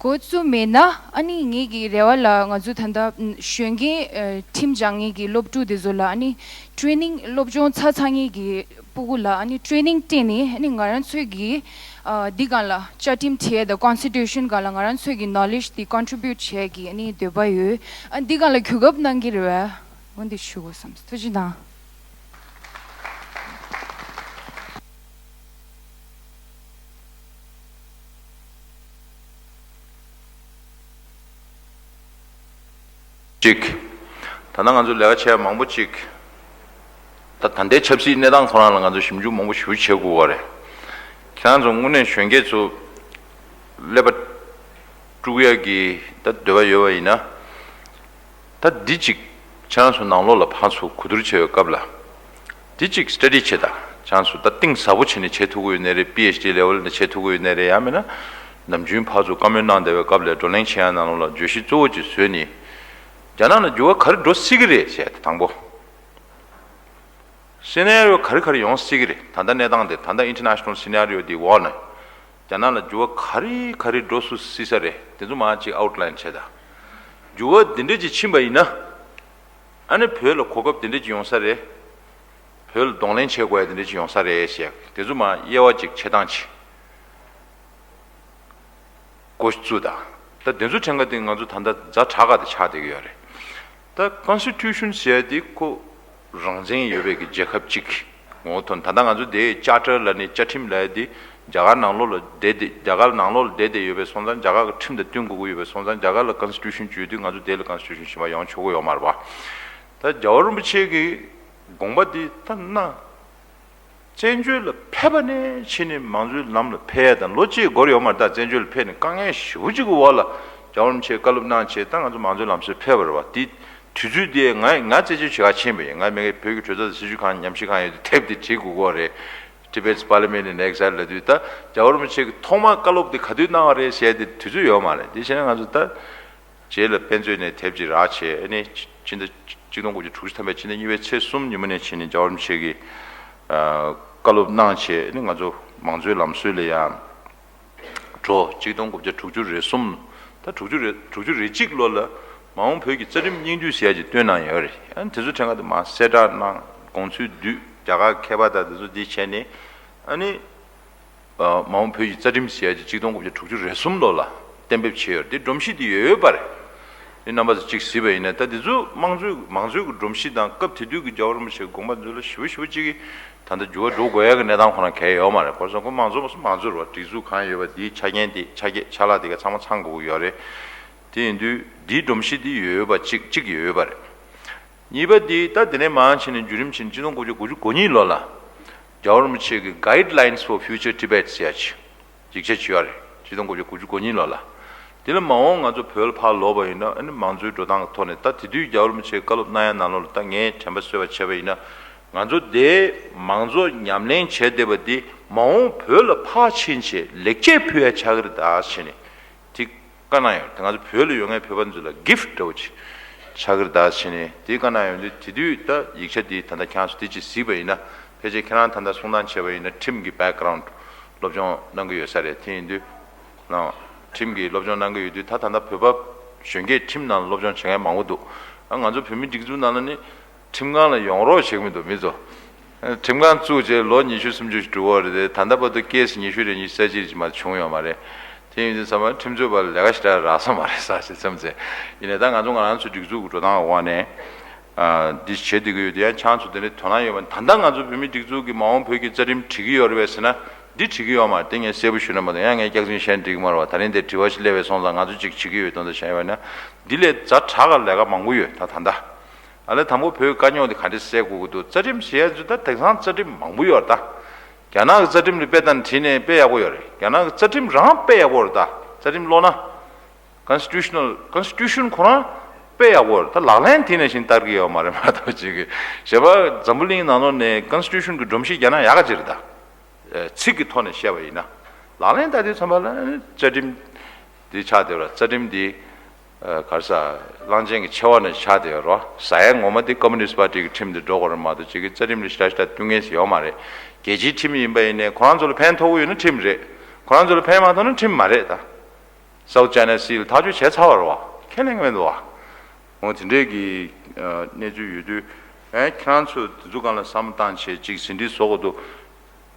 འགོ་བཙུགས་མེད་ན། ཨ་ནི་ངེད་ཀྱི་རེ་བ་ལ་ང་ཚོ་ད་ལྟ་གཞོན་སྐྱེས་ཨ་ཁྲིམས་སྦྱང་མཁན་གྱི་སློབ་ཕྲུག་དེ་ཚོ་ལ་ཨ་ནི་ཊི་རེ་ནིང་སློབ་སྦྱོང་ཚར་ཚར་མཁན་གྱི་སྤུ་གུ་ལ་ཨ་ནི་ཊི་རེ་ནིང་སྤྲད་ནས། ཨ་ནི་ང་རང་ཚོའི་གི་ཨ་འདི་སྒང་ལ་བཅའ་ཁྲིམས་བྲིས་ཡས་དང་ཀོན་སི་ཊི་ཊུ་ཤན་སྒང་ལ་ང་རང་ཚོའི་གི་ནོ་ལེཇ་དེ་ཀོན་ཊི་རི་བིའུ་ཊི་བྱེད་ཡས་ཀྱི་ཨ་ནི་འདོད་པ་ཡོད། ཨ་འདི་སྒང་ལ་གོ་སྐབས་གནང་གི་རེད་པས། འོ་འདི་ཞུ་དགོས་བསམས། ཐུགས་རྗེ་གནང་། གཅིག་ད་ལྟ་ང་ཚོ་ལས་ཀ་བྱེད་ཡ་མང་པོ་གཅིག་ད་ད་ལྟའི་ཆབ་སྲིད་གནས་སྟངས་ཁོ་རང་ལ་ང་ཚོ་ཞིབ་འཇུག་མང་པོ་ཞེ་པོ་བྱེད་དགོས་པ་རེད། ཁྱེད་རང་ཚོ་དངོས་གནས་གཞོན་སྐྱེས་ཚོ་ཀླད་པ་དཀྲུག་ཡ་གི་ད་འདོད་པ་ཡོད་པ་ཡིན་ན། ད་འདི་གཅིག་ཁྱེད་རང་ཚོ་ནང་ལོགས་ལ་ཕར་ཚུར་གོ་བསྡུར་བྱེད་པའི་སྐབས་ལ། འདི་གཅིག་སི་ཊ་ཌི་བྱེད་དང་། ཁྱེད་རང་ཚོ་ད་གཏིང་ཟབ་པོ་བྱས་ནས་བྱེད་ཐུབ་ཀྱི་ཡོད་ནའི་རེད། པི་ཨེཆ་ཌི་ལེ་ཝལ་ནས་བྱེད་ཐུབ་ཀྱི་ཡོད་ནའི་རེད། ཡང་མིན་ན་ནམ་རྒྱུན་ཕར་ཚུར་བཀའ་མོལ་གནང་བསྡད་པའི་སྐབས་ལ་བགྲོ་གླེང་བྱེད་ཡ་ནང་ལོགས་ལ་བརྗོད་གཞི་གཙོ་བོ་གཅིག་བཟོས་ནས། རྒྱ་ནག་ལ་འགྱུར་བ་ག་རེ་འགྲོ་སྲིད་ཀྱི་རེད་ཟེར་ཡ་དེ་དང་པོ། སི་ནེ་རི་ཡོ་ག་རེ་ག་རེ་ཡོང་སྲིད་ཀྱི་རེད། ད་ལྟ་གནས་སྟངས་དེ། ད་ལྟ་ཨིན་ཊར་ནེ་ཤ་ནལ་སི་ནེ་རི་ཡོ་དེའི་འོག་ནས་རྒྱ་ནག་ལ་འགྱུར་བ་ག་རེ་ག་རེ་འགྲོ་སྲིད་ས་རེད། དེ་ཚོ་མར་ཅིག་ཨའུཊ་ལའིན་བྱེད་དང་། འགྱུར་བ་འདི་འདྲས་ཅིག་ཕྱིན་པ་ཡིན་ན། ཨ་ནི་བོད་ལ་གོ་སྐབས་དེ་འདྲ་ཅིག་ཡོང་ས་རེད། བོད་ལ་གདོང་ལེན་བྱེད་དགོས་ཡ་དེ་འདྲ་ཅིག་ཡོང་ས་རེད་ཟེར་ཡ་དེ་ཚོ་མར་དབྱེ་བ་ཅིག་ཕྱེ་སྟངས་ཅིག་འགོ་བཙུགས་དང་། ད་དེ་ཚོ་ཕྲན་ག་དེ་ང་ཚོ་ད་ལྟ་ཛ་དྲག་ག་དེ་ཆགས་བསྡད་ཀྱི་ཡོད་རེད། ད་ཀོན་སི་ཊི་ཊུ་ཤན་ཟེར་ཡ་དེ་ཁོ་རང་བཙན་ཡོད་པའི་གི་རྒྱལ་ཁབ་ཅིག་ངོ་བོ་ཐོན། ད་ལྟ་ང་ཚོ་དེ་ཅར་ཊར་ལ་ནི་བཅའ་ཁྲིམས་ལ་ཡ་དེ་རྒྱ་གར་ནང་ལོགས་ལ་བསྡད་དེ་རྒྱ་གར་ནང་ལོགས་ལ་བསྡད་དེ་ཡོད་པའི་སོང་ཙང་རྒྱ་གར་གྱི་ཁྲིམས་དང་བསྟུན་དགོས་ཀྱི་ཡོད་པའི་སོང་ཙང་རྒྱ་གར་ལ་ཀོན་སི་ཊི་ཊུ་ཤན་བརྗོད་དུས་ང་ཚོ་དེ་ལ་ཀོན་སི་ཊི་ཊུ་ཤན་གཞན་པ་ཡོང་ཆོག་གི་ཡོད་མ་རེད་པ། ད་རྒྱལ་བ་རིན་པོ་ཆེ་གི་དགོངས་པ་འདི་ལྟར་ན། བཙན་བྱོལ་ལ་ཕེབས་པ་ནས་ཕྱིན་ནས་མང་གཙོའི་ལམ་ལ་ཕེབས་ཡ་དང་ལོ་གཅིག་འགོར་ཡོད་མ་རེད། ད་བཙན་བྱོལ་ལ་ཕེབས་ནས་དཀའ་ངལ་ཞེ་པོ་ཅིག་གི་འོག་ལ་རྒྱལ་བ་རིན་པོ་ཆེས་བཀའ་སློབ་གནང་བྱས་ད་ང་ཚོ་མང་གཙོའི་ལམ་སྲོལ་ཕེབས་པ་རེད་བ། དེ་དུས་ཚོད་དེ་ང་ང་རྩད་གཅོད་བྱེད་ག་ཕྱིན་པ་ཡིན། ང་མ་གི་བོད་ཀྱི་གྲོས་ཚོགས་སྲིད་ཇུས་ཁང་ཉམས་ཞིབ་ཁང་ཡོད་དུས་དེབ་དེ་བྲིས་དགོས་ཀྱི་རེད། Tibet's Parliament in Exile ལབ་དུས་ད་རྒྱལ་བ་རིན་པོ་ཆེ་གིས་ཐོག་མར་བཀའ་སློབ་དེ་ག་དུས་གནང་བ་རེད་ཟེར་ཡ་དེ་དུས་ཚོད་ཡོད་མ་རེད། དེ་བྱས་ན་ང་ཚོ་ད། རྗེས་ལ་དཔེ་མཛོད་ནས་དེབ་ཅིག་རག་བྱས་ཨ་ནི་ཕྱི་ཟླ་གཅིག་སྟོང་དགུ་བརྒྱ་དྲུག་ཅུ་ཐམ་པའི་ཕྱི་ཟླ་གཉིས་པའི་ཚེས་གསུམ་ཉིན་མོ་ནས་ཕྱིན་ནས་རྒྱལ་བ་རིན་པོ་ཆེ་གིས་ཨ་བཀའ་སློབ་གནང་བྱས་ཨ་ནི་ང་ཚོ་མང་གཙོའི་ལམ་སྲོལ་ལ་ཡང་འགྲོ། གཅིག་སྟོང་དགུ་བརྒྱ་དྲུག་ཅུ་རེ་གསུམ་ད་དྲུག་ཅུ་རེ་དྲུག་ཅུ་རེ་གཅིག་ལོ་ལ་མ་འོངས་བོད་ཀྱི་རྩ་ཁྲིམས་སྙིང་བསྡུས་ཟེར་ཡ་ཅིག་བཏོན་གནང་ཡོད་རེད། ཨ་ནི་དེ་ཚོ་ཕྲན་ག་དུ་མར་གསལ་བསྒྲགས་གནང་དགོངས་ཚུལ་བསྡུས་རྒྱ་གར་མཁས་པ་དང་དེ་ཚོ་འདི་བྱས་ནས་ཨ་ནི། མ་འོངས་བོད་ཀྱི་རྩ་ཁྲིམས་ཟེར་ཡ་ཅིག་གཅིག་སྟོང་དགུ་བརྒྱ་དྲུག་ཅུ་རེ་གསུམ་ལོ་ལ་གཏན་འབེབས་བྱས་ཡོད་རེད། དེ་སྒྲོམ་གཞི་དེ་ཡོད་ཡོད་པ་རེད། དེ་རྣམ་པ་ཚོ་གཅིག་གཟིགས་པ་ཡིན་ན་ད་དེ་ཚོ་དམངས་གཙོའི་མང་གཙོའི་གི་སྒྲོམ་གཞི་དང་སྐབས་དེ་དུས་ཀྱི་རྒྱལ་བ་རིན་པོ་ཆེའི་དགོངས་པ་ཚོ་ལ་ཞེ་པོ་ཞེ་པོ་གཅིག་གིས་ད་ལྟ་འགྱུར་བ་འགྲོ་དགོས་ཡ་གི་གནས་སྟངས་ཁོ་རང་གལ་ཡོད་མ་རེད། ཁོ་ཚོ་ཁོ་དམངས་གཙོ་མང་གཙོ་རེད་བ། སྒྲིག་འཛུགས་གང་ཡོད་པ་དེའི་ཆ་རྐྱེན་དེ་ཆ་རྐྱེན་ཆ་ལག་དེ་ག་ཚང་མ་ཚང་དགོས་ཀྱི་ཡོད་རེད། དེ་ཡིན་དུས་དེའི་སྒྲོམ་གཞི་དེ་ཡོད་ཡོད་པ་གཅིག་གཅིག་ཡོད་ཡོད་པ་རེད། གཉིས་པ་འདི་ད་དེ་ནས་མར་ཕྱིན་ནས་བརྒྱུད་རིམ་ཕྱིན་གཅིག་སྟོང་དགུ་བརྒྱ་དགུ་བཅུ་གོ་གཉིས་ལོ་ལ་རྒྱལ་བ་རིན་པོ་ཆེ་གི་Guidelines for Future Tibet ཟེར་ཡ་ཅིག་ཡིག་ཆ་ཅིག་ཡོད་རེད། གཅིག་སྟོང་དགུ་བརྒྱ་དགུ་བཅུ་གོ་གཉིས་ལོ་ལ། དེ་ལ་མ་འོངས་ང་ཚོ་བོད་ལ་ཕར་ལོག་པ་ཡིན་ན་ཨ་ནི་མང་གཙོའི་འགྲོ་སྟངས་ཀྱི་ཐོག་ནས་ད་དེ་དུས་རྒྱལ་བ་རིན་པོ་ཆེས་བཀའ་སློབ་གནང་ཡ་ནང་ལོགས་ལ་ད་ངས་དྲན་པ་གསོས་པ་བྱས་པ་ཡིན་ན་ང་ཚོ་དེ་མང་གཙོ་ཉམས་ལེན་བྱས་བསྡད་པ་འདི་མ་འོངས་བོད་ལ་ཕར་ཕྱིན་བྱས་ལེགས་སྐྱེས་ཕུལ་ཡ་ཆགས་ཀྱི་རེད་ད་ཟེར་ནས། དེ་བཀའ་གནང་ཡོད། དེ་ང་ཚོ་བོད་ལ་ཡོད་མཁན་བོད་པ་ཚོ་ལ་གིཕ་ཊི་འདྲ་བོ་ཅིག་ཆགས་ཀྱི་རེད་ད་ཟེར་ནས་དེ་བཀའ་གནང་ཡོད་དུས་དེ་དུས་ད་ཡིག་ཆ་དེ་ད་ལྟ་ཁྱེད་རང་ཚོ་དེ་ཅིག་གཟིགས་པ་ཡིན་ན་ཕལ་ཆེར་ཁྱེད་རང་ད་ལྟ་གསུང་སྟངས་བྱས་པ་ཡིན་ན་ཁྲིམས་ཀྱི་བེག་གྷ་རའུན་ཌི་སློབ་སྦྱོང་གནང་གི་ཡོད་ས་རེད། དེ་ཡིན་དུས་ལ་ཁྲིམས་ཀྱི་སློབ་སྦྱོང་གནང་གི་ཡོད་དུས་ད་ད་ལྟ་བོད་པ་གཞོན་སྐྱེས་ཁྲིམས་ནང་ལ་སློབ་སྦྱོང་བྱེད་མཁན་མང་པོ་འདུག་ཨ་ང་ཚོ་བོད་མི་སྒྲིག་འཛུགས་ནང་ལ་ནི། ཁྲིམས་ཁང་ལ་ཡོང་རོགས་བྱེད་ཀྱི་མི་འདུག་མི་ཚོ། ཁྲིམས་ཁང་བཙུགས་རྗེས་ལོ་ཉི་ཤུ་སུམ་ཅུ་ཞིག་འགྲོ་གི་རེད་དེ་ད་ལྟ་བར་དུ་ཀེ་སི་ཉི་ཤུ་རེ་ཉི་ཤུ་རྩ་གཅིག་ཅིག་མ་བྱུང་ཡོད་མ་རེད། དེ་ཡིན་དུས་ཚང་མ་ཁྲིམས་རྩོད་པ་ལ་ལས་ཀ་ཞེ་དྲག་རག་ས་མ་རེད་ས་ཞེས་བསམ་ཚེ། ཡིན་ནའི་ད་ང་ཚོ་ང་རང་ཚོའི་སྒྲིག་འཛུགས་ཀྱི་འགྲོ་སྟངས་འོག་ནས་འདི་བྱེད་བསྡད་ཀྱི་ཡོད་དེ་ཡང་ཁྱེད་རང་ཚོ་དེ་འདྲའི་དོ་སྣང་ཡོད་པ་ད་ལྟ་ང་ཚོ་བོད་མིའི་སྒྲིག་འཛུགས་ཀྱི་མ་འོངས་བོད་ཀྱི་རྩ་ཁྲིམས་བྲིས་ཀྱི་ཡོད་རེད་པས་ཟེར་ན་འདི་བྲིས་ཀྱི་ཡོད་མ་རེད། དེ་ངས་གསལ་པོ་ཞུས་ན་མ་གཏོགས་ཡང་ངས་སྐྱག་རྫུན་བཤད་ན་འགྲིག་གི་མ་རེད་བ། ད་རིང་འདིར་དྲི་བ་ཞིག་སླེབས་པས་སོང་ཙང་ང་ཚོ་ཅིག་བྱེད་ཀྱི་ཡོད་དོན་དུ་བྱས་པ་ན་འདི་ལས་ཛ་དྲག་ག་ལས་ཀ་མང་པོ་ཡོད་ད་ད་ལྟ། ཨ་ལས་དང་པོ་བོད་དཀའ་རྙོག་འདི་ག་འདྲས་སེལ་དགོས་ཀྱི་འདུག་རྩ་ཁྲིམས་ཟེར་ཡ་ཚོ་ད་དེང་སང་རྩ་ཁྲིམས་མང་པོ་ཡོད་རེད་ད། རྒྱ་ནག་གི་རྩ་ཁྲིམས་ལ་དཔེ་ལྟ་ན་བྲིས་ནས་དཔེ་ཡག་པོ་ཡོད་རེད། རྒྱ་ནག་གི་རྩ་ཁྲིམས་རང་དཔེ་ཡག་པོ་རེད་ད། རྩ་ཁྲིམས་ཀློག་ན། Constitutional Constitution ཁོ་རང་དཔེ་ཡག་པོ་རེད་ད། ལག་ལེན་དེ་ནང་བཞིན་བསྟར་གྱི་ཡོད་མ་རེད་མ་གཏོགས་ཅིག་གི་བྱས་པ་འཛམ་བུ་གླིང་ནང་ལོགས་ནས་Constitution གི་སྒྲོམ་གཞི་རྒྱ་ནག་ཡག་ག་ཅིག་རེད་ད། ཚིག་གི་ཐོག་ནས་བཤད་པ་ཡིན་ན། ལག་ལེན་བསྟར་དུས་ཙམ་པ་ལ་རྩ་ཁྲིམས་འདི་ཆགས་བསྡད་པ་རེད། རྩ་ཁྲིམས་འདི། ཨ་ག་རེ་ཟ། གླང་ཆེན་གྱི་མཆེ་བ་ནས་ཆགས་བསྡད་ཡོད་རེད་བ། ཟ་ཡ་ངོ་མ་དེ་ཀོ་མུ་ནིསྟ་པར་ཊི་གི་ཁྲིམས་དེ་འགྲོ་དགོས་རེད་མ་གཏོགས་ཅིག་གི་རྩ་ཁྲིམས་ལ་ཞེ་དྲག་ཞེ་དྲག་བསྟུན་མཁན་ཞིག་ཡོད་མ་རེད། རྒྱལ་སྤྱིའི་ཁྲིམས་ཡིན་པ་ཡིན་ནའི་ཁོ་རང་ཚོ་ལ་ཕན་ཐོགས་ཀྱི་ཡོད་ན་ཁྲིམས་རེད། ཁོ་རང་ཚོ་ལ་ཕན་མ་ཐོགས་ན་ཁྲིམས་མ་རེད་ད། South China Sea ལ་ཐག་གཅོད་བྱས་ཚར་བ་རེད་བ། ཁས་ལེན་གྱི་མི་འདུག་བ། འོ་དེ་འདྲས་ཀྱི་ཨ་གནས་ཚུལ་ཡོད་དུས། ཨེ་ཁྱེད་རང་ཚོ་དེ་ཚོ་སྒང་ལ་བསམ་བློ་བཏང་བྱས་ཅིག་ཟིན་བྲིས་བཟོ་དགོས་འདུག་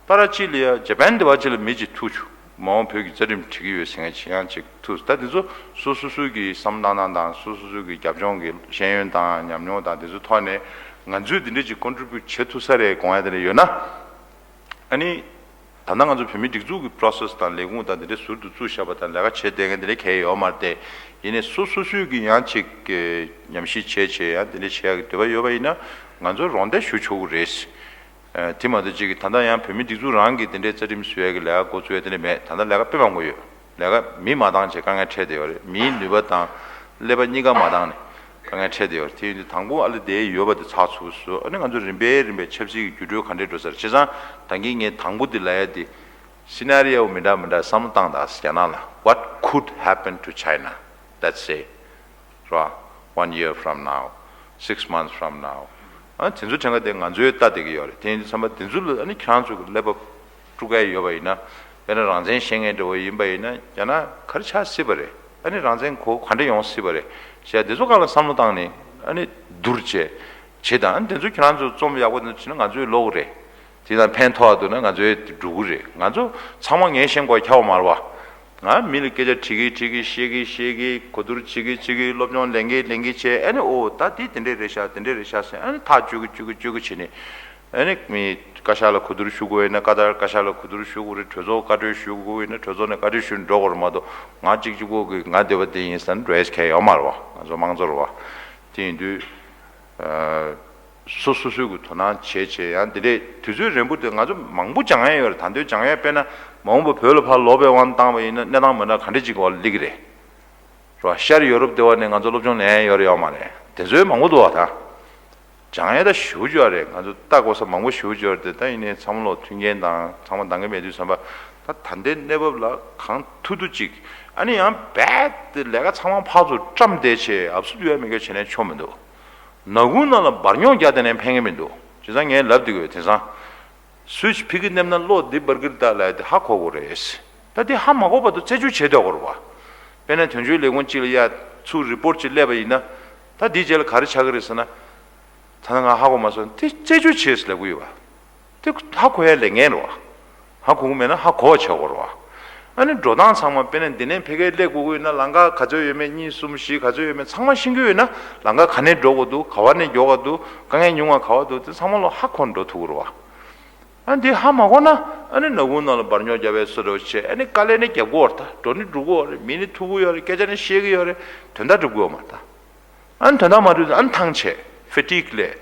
ད་ར་ཅི་ལ་ཡ་ཇ་པན་འདི་བ་ཅི་ལ་མི་ཅིག་ཐུག་བྱུང་། མ་འོངས་བོད་ཀྱི་རྩ་ཁྲིམས་འགྲིག་གི་ཡོད་ཟེར་མཁན་ཅིག་ཡང་ཅིག་ཐུག་ད་དེ་ཚོ་སོ་སོ་སོ་གི་བསམ་བློ་བཏང་སྟངས་དང་སོ་སོ་སོ་གི་རྒྱབ་ལྗོངས་ཀྱི་ཤེས་ཡོན་དང་ཉམས་མྱོང་དང་དེ་ཚོ་ཐོག་ནས་ང་ཚོས་འདི་འདྲ་ཅིག་ཀོན་ཊི་རི་བིའུ་ཊི་བྱེད་ཐུབ་ས་རེད་དགོངས་ཡ་དེ་འདྲ་ཡོད་ན། ཨ་ནི། ད་ལྟ་ང་ཚོ་བོད་མིའི་སྒྲིག་འཛུགས་ཀྱི་པོ་རོ་སེ་སི་དང་ལས་ཁུངས་དང་དེ་འདྲའི་ཟུར་དུ་བཙུགས་བཞག་པ་དང་ལས་ཀ་བྱེད་བསྡད་མཁན་དེ་འདྲ་གང་ཡང་ཡོད་མ་རེད་དེ། ཡིན་ནའི་སོ་སོ་སོས་ཀྱི་ཡང་ཅིག་གི་ཉམས་ཞིབ་བྱས་བྱས་ཡང་དེ་འདྲ་བྱེད་ཡག་གི་འདོད་པ་ཡོད་པ་ཡིན་ན་ང་ཚོ་རོགས་འདེགས་ཞུ་ཆོག་གི་རེད། ཨ་དེ་མ་གཏོགས་ཅིག་གི་ད་ལྟ་ཡང་བོད་མིའི་སྒྲིག་འཛུགས་རང་གིས་དེ་འདྲའི་རྩ་ཁྲིམས་བཟོ་ཡག་གི་ལས་ཀ་འགོ་བཙུགས་ཡག་དེ་འདྲ་མེད། ད་ལྟ་ལས་ཀ་དཔེ་མང་པོ་ཡོད། ལས་ཀ་མི་མ་བཏང་བྱས་དཀའ་ངལ་འཕྲད་བསྡད་ཡོད་རེད། མིའི་ནུས་པ་དང་ཀླད་པ་གཉིས་ཀ་མ་བཏང་ནས་དཀའ་ངལ་འཕྲད་བསྡད་ཡོད་རེད། དེ་ཡིན་དུས་དང་པོ་ཨ་ལེ་དེ་ཡོད་པ་དེ་ཚགས་ཚུད་པོ་བཟོས། ཨ་ནི་ང་ཚོ་རིམ་པས་རིམ་པས་ཆབ་སྲིད་ཀྱི་འགྱུར་འགྲོས་ག་འདྲས་འགྲོ་ས་རེད། བྱས་ཙང་ད་གིན་ངས་དང་པོ་དེ་ལབ་ཡ་དེ་སི་ན་རི་ཡོ་མི་འདྲ་མི་འདྲ་བསམ་བློ་བཏང་དང་རྒྱ་ནག་ལ། What could happen to China? Let's say ར། One year from now, six months from now. ཨ་དེ་ཚོ་དྲན་ག་དེ་ང་ཚོའི་ལྟ་བསྡད་ཀྱི་ཡོད་རེད། དེ་ཡིན་དུས་ཙམ་པ་དེ་ཚོ་ལ་ཨ་ནི་ཁྱེད་རང་ཚོ་གི་ཀླད་པ་དཀྲུག་ཡ་ཡོད་པ་ཡིན་ན། དཔེར་ན་རང་བཙན་བཤད་མཁན་འདྲ་བོ་ཡིན་པ་ཡིན་ན་རྒྱ་ནག་ག་རེ་ཆགས་སྲིད་པ་རེད། ཨ་ནི་རང་བཙན་གོ་ག་འདྲ་ཡོང་སྲིད་པ་རེད་ཟེར་དེ་ཚོ་སྒང་ལ་བསམ་བློ་བཏང་ནས་ ཨ་ནི་བསྡུར་བྱས་བྱེད་དང་། ཨ་ནི་དེ་ཚོ་ཁྱེད་རང་ཚོ་རྩོམ་ཡག་པོ་འདི་བྱས་ན་ང་ཚོའི་ལོག་རེད། དེ་དང་ཕན་ཐོགས་འདུག་ན་ང་ཚོའི་འགྲོ་གི་རེད། ང་ཚོ་ཚང་མ་ངས་ཤེས་དགོས་ཁྱབ་མ་རེད་བ། ང་མི་ལ་སྐད་ཆ་དྲི་གི་དྲི་གི་བཤད་གི་བཤད་གི་གོ་བསྡུར་བྱེད་གི་བྱེད་གི་སློབ་སྦྱོང་ལེན་གི་ལེན་གི་བྱས། ཨ་ནི་ཨོ་ད་འདི་དེ་འདྲས་རེད་ཤག་དེ་འདྲས་རེད་ཤག་ཟེར། ཨ་ནི་ཐག་གཅོད་གི་གཅོད་གི་གཅོད་གི་བྱས་ནས། ཨ་ནི་མི་བཀའ་ཤག་ལ་གོ་བསྡུར་ཞུ་དགོས་ཡིན་ན་ཀ་ཏར་བཀའ་ཤག་ལ་གོ་བསྡུར་ཞུ་དགོས་རེད། གྲོས་ཚོགས་བཀའ་འཁྲོལ་ཞུ་དགོས་ཡིན་ན་གྲོས་ཚོགས་ནས་བཀའ་འཁྲོལ་ཞུ་ནས་འགྲོ་དགོས་རེད་མ་གཏོགས། ང་གཅིག་གཅིག་པོ་གི་ང་འདོད་པ་འདི་ཡིན་ཟེར་ན་འགྲོ་ཡས་ཁྱད་ཡོད་མ་རེད་བ། ང་ཚོ་དམངས་གཙོ་རེད་བ། དེ་ཡིན་དུས། ཨ། སོ་སོ་སོའི་གི་དོ་སྣང་བྱེད་བྱེད། ཡང་དེ་འདྲའི་དུས་ཚོད་རན་པོ་དེ་ང་ཚོ་མང་པོ་སྦྱང་ཡ་ཡོད་རེད། ད་དུང་སྦྱང་ཡ་དཔེར་ན་མ་འོངས་པ་བོད་ལ་ཕར་ལོག་པའི་དབང་བཏང་བ་ཡིན་ན་གནས་སྟངས་མི་འདྲ་ག་འདྲ་ཅིག་གི་འོག་ལ་སླེབས་ཀྱི་རེད། རེད་བ། ཤར་ཡོ་རོབ་དེ་བ་ནས་ང་ཚོ་སློབ་སྦྱོང་ལེན་ཡ་ཡོད་རེད་ཡོད་མ་རེད། དེ་ཚོའི་མང་པོ་འདུག་བ། ད་སྦྱང་ཡ་ད་ཞེ་པོ་ཅིག་ཡོད་རེད། ང་ཚོ་ལྟ་དགོས་ས་མང་པོ་ཞེ་པོ་ཅིག་ཡོད་རེད་དེ། ད་ཡིན་ནའི་ཚང་མ་ལོག་མཐུན་རྐྱེན་དང་ཚང་མ་འདང་གི་མེད་དུས་ཙམ་པ། ད་ད་ལྟའི་གནས་བབ་ལ་གང་ཐུབ་ཐུབ་ཅིག་ཨ་ནི་ཡང་རྦད་དེ་ལས་ཀ་ཚང་མ་ཕར་ཚུར་བཀྲམ་བསྡད་བྱས་ཨབ་སུ་ཡོད་མེད་སྐད་བྱས་ནས་ཆོ་མི་འདུག་ནག་ཁུང་ནང་ལ་འབར་ཉོག་རྒྱག་བསྡད་ནས་ཕན་གི་མི་འདུག་བྱས་ཙང་ངས་ལབ་བསྡད་ཀྱི་ཡོད། དེང་སང་སུའི་ཆི་ཕིག་གི་མནན་ན་གློག་འདི་འབར་གི་རེད་ད་ལབ་ཡ་དེ་ཧ་གོ་དགོས་རེད། ད་དེ་ཧ་མ་གོ་བར་དུ་རྩད་གཅོད་བྱེད་སྡོད་དགོས་རེད་བ། དཔེར་ན་དོན་གཅོད་ལས་ཁུངས་གཅིག་ལ་ཡ་ཚུར་རི་པོར་ཊི་ཅིག་སླེབས་པ་ཡིན་ན། ད་འདིའི་རྗེས་ལ་ག་རེ་ཆགས་ཀྱི་རེད་ཟེར་ན། ད་ང་ཧ་གོ་མ་སོང་། དེ་རྩད་གཅོད་བྱེད་ཟེར་ལབ་ཀྱི་ཡོད་པ། དེ་ཧ་གོ་ཡ་ལས་ངན་རེད་བ། ཧ་གོ་གི་མེད་ན་ཧ་གོ་བ་བྱེད་དགོས་རེད་བ། ཨ་ནི་འགྲོ་སྟངས་ཚང་མ་དཔེར་ན་འདི་ནས་ཕ་གིར་སླེབས་དགོས་ཀྱི་ཡོད་ན་ལམ་ཁ་ག་ཚོད་ཡོད་མེད་གཉིས་གསུམ་བཞི་ག་ཚོད་ཡོད་མེད་ཚང་མ་ཤེས་ཀྱི་ཡོད་ན། ལམ་ཁ་ག་ནས་འགྲོ་དགོས་འདུག་ག་བ་ནས་མགྱོགས་ག་འདུག་དཀའ་ངལ་ཉུང་བ་ག་བ་འདུག་དེ་ཚང་མ་ལོ་ཧ་གོ་ནས་འགྲོ་ཐུབ་ཀྱི་རེད་བ། ཨ་འདི་ཧ་མ་གོ་ན་ཨ་ནི་ནག་ཁུང་ནང་ལ་འབར་ཉོག་རྒྱབ་པའི་བཟོ་འདྲ་བྱས། ཨ་ནི་དཀའ་ལས་ནི་རྒྱབ་དགོས་རེད། ད་འགྲོ་ནི་འགྲོ་གི་ཡོད་རེད། མི་ནི་ཐུག་གི་ཡོད་རེད། སྐད་ཆ་ནི་བཤད་ཀྱི་ཡོད་རེད། དོན་དག་འགྲུབ་ཀྱི་ཡོད་མ་རེད་ད། ཨ་ནི་དོན་དག་མ་འགྲུབ་ཙང་ཨ་ནི་ཐང་ཆད། ཕེ་ཊིག་སླེབས།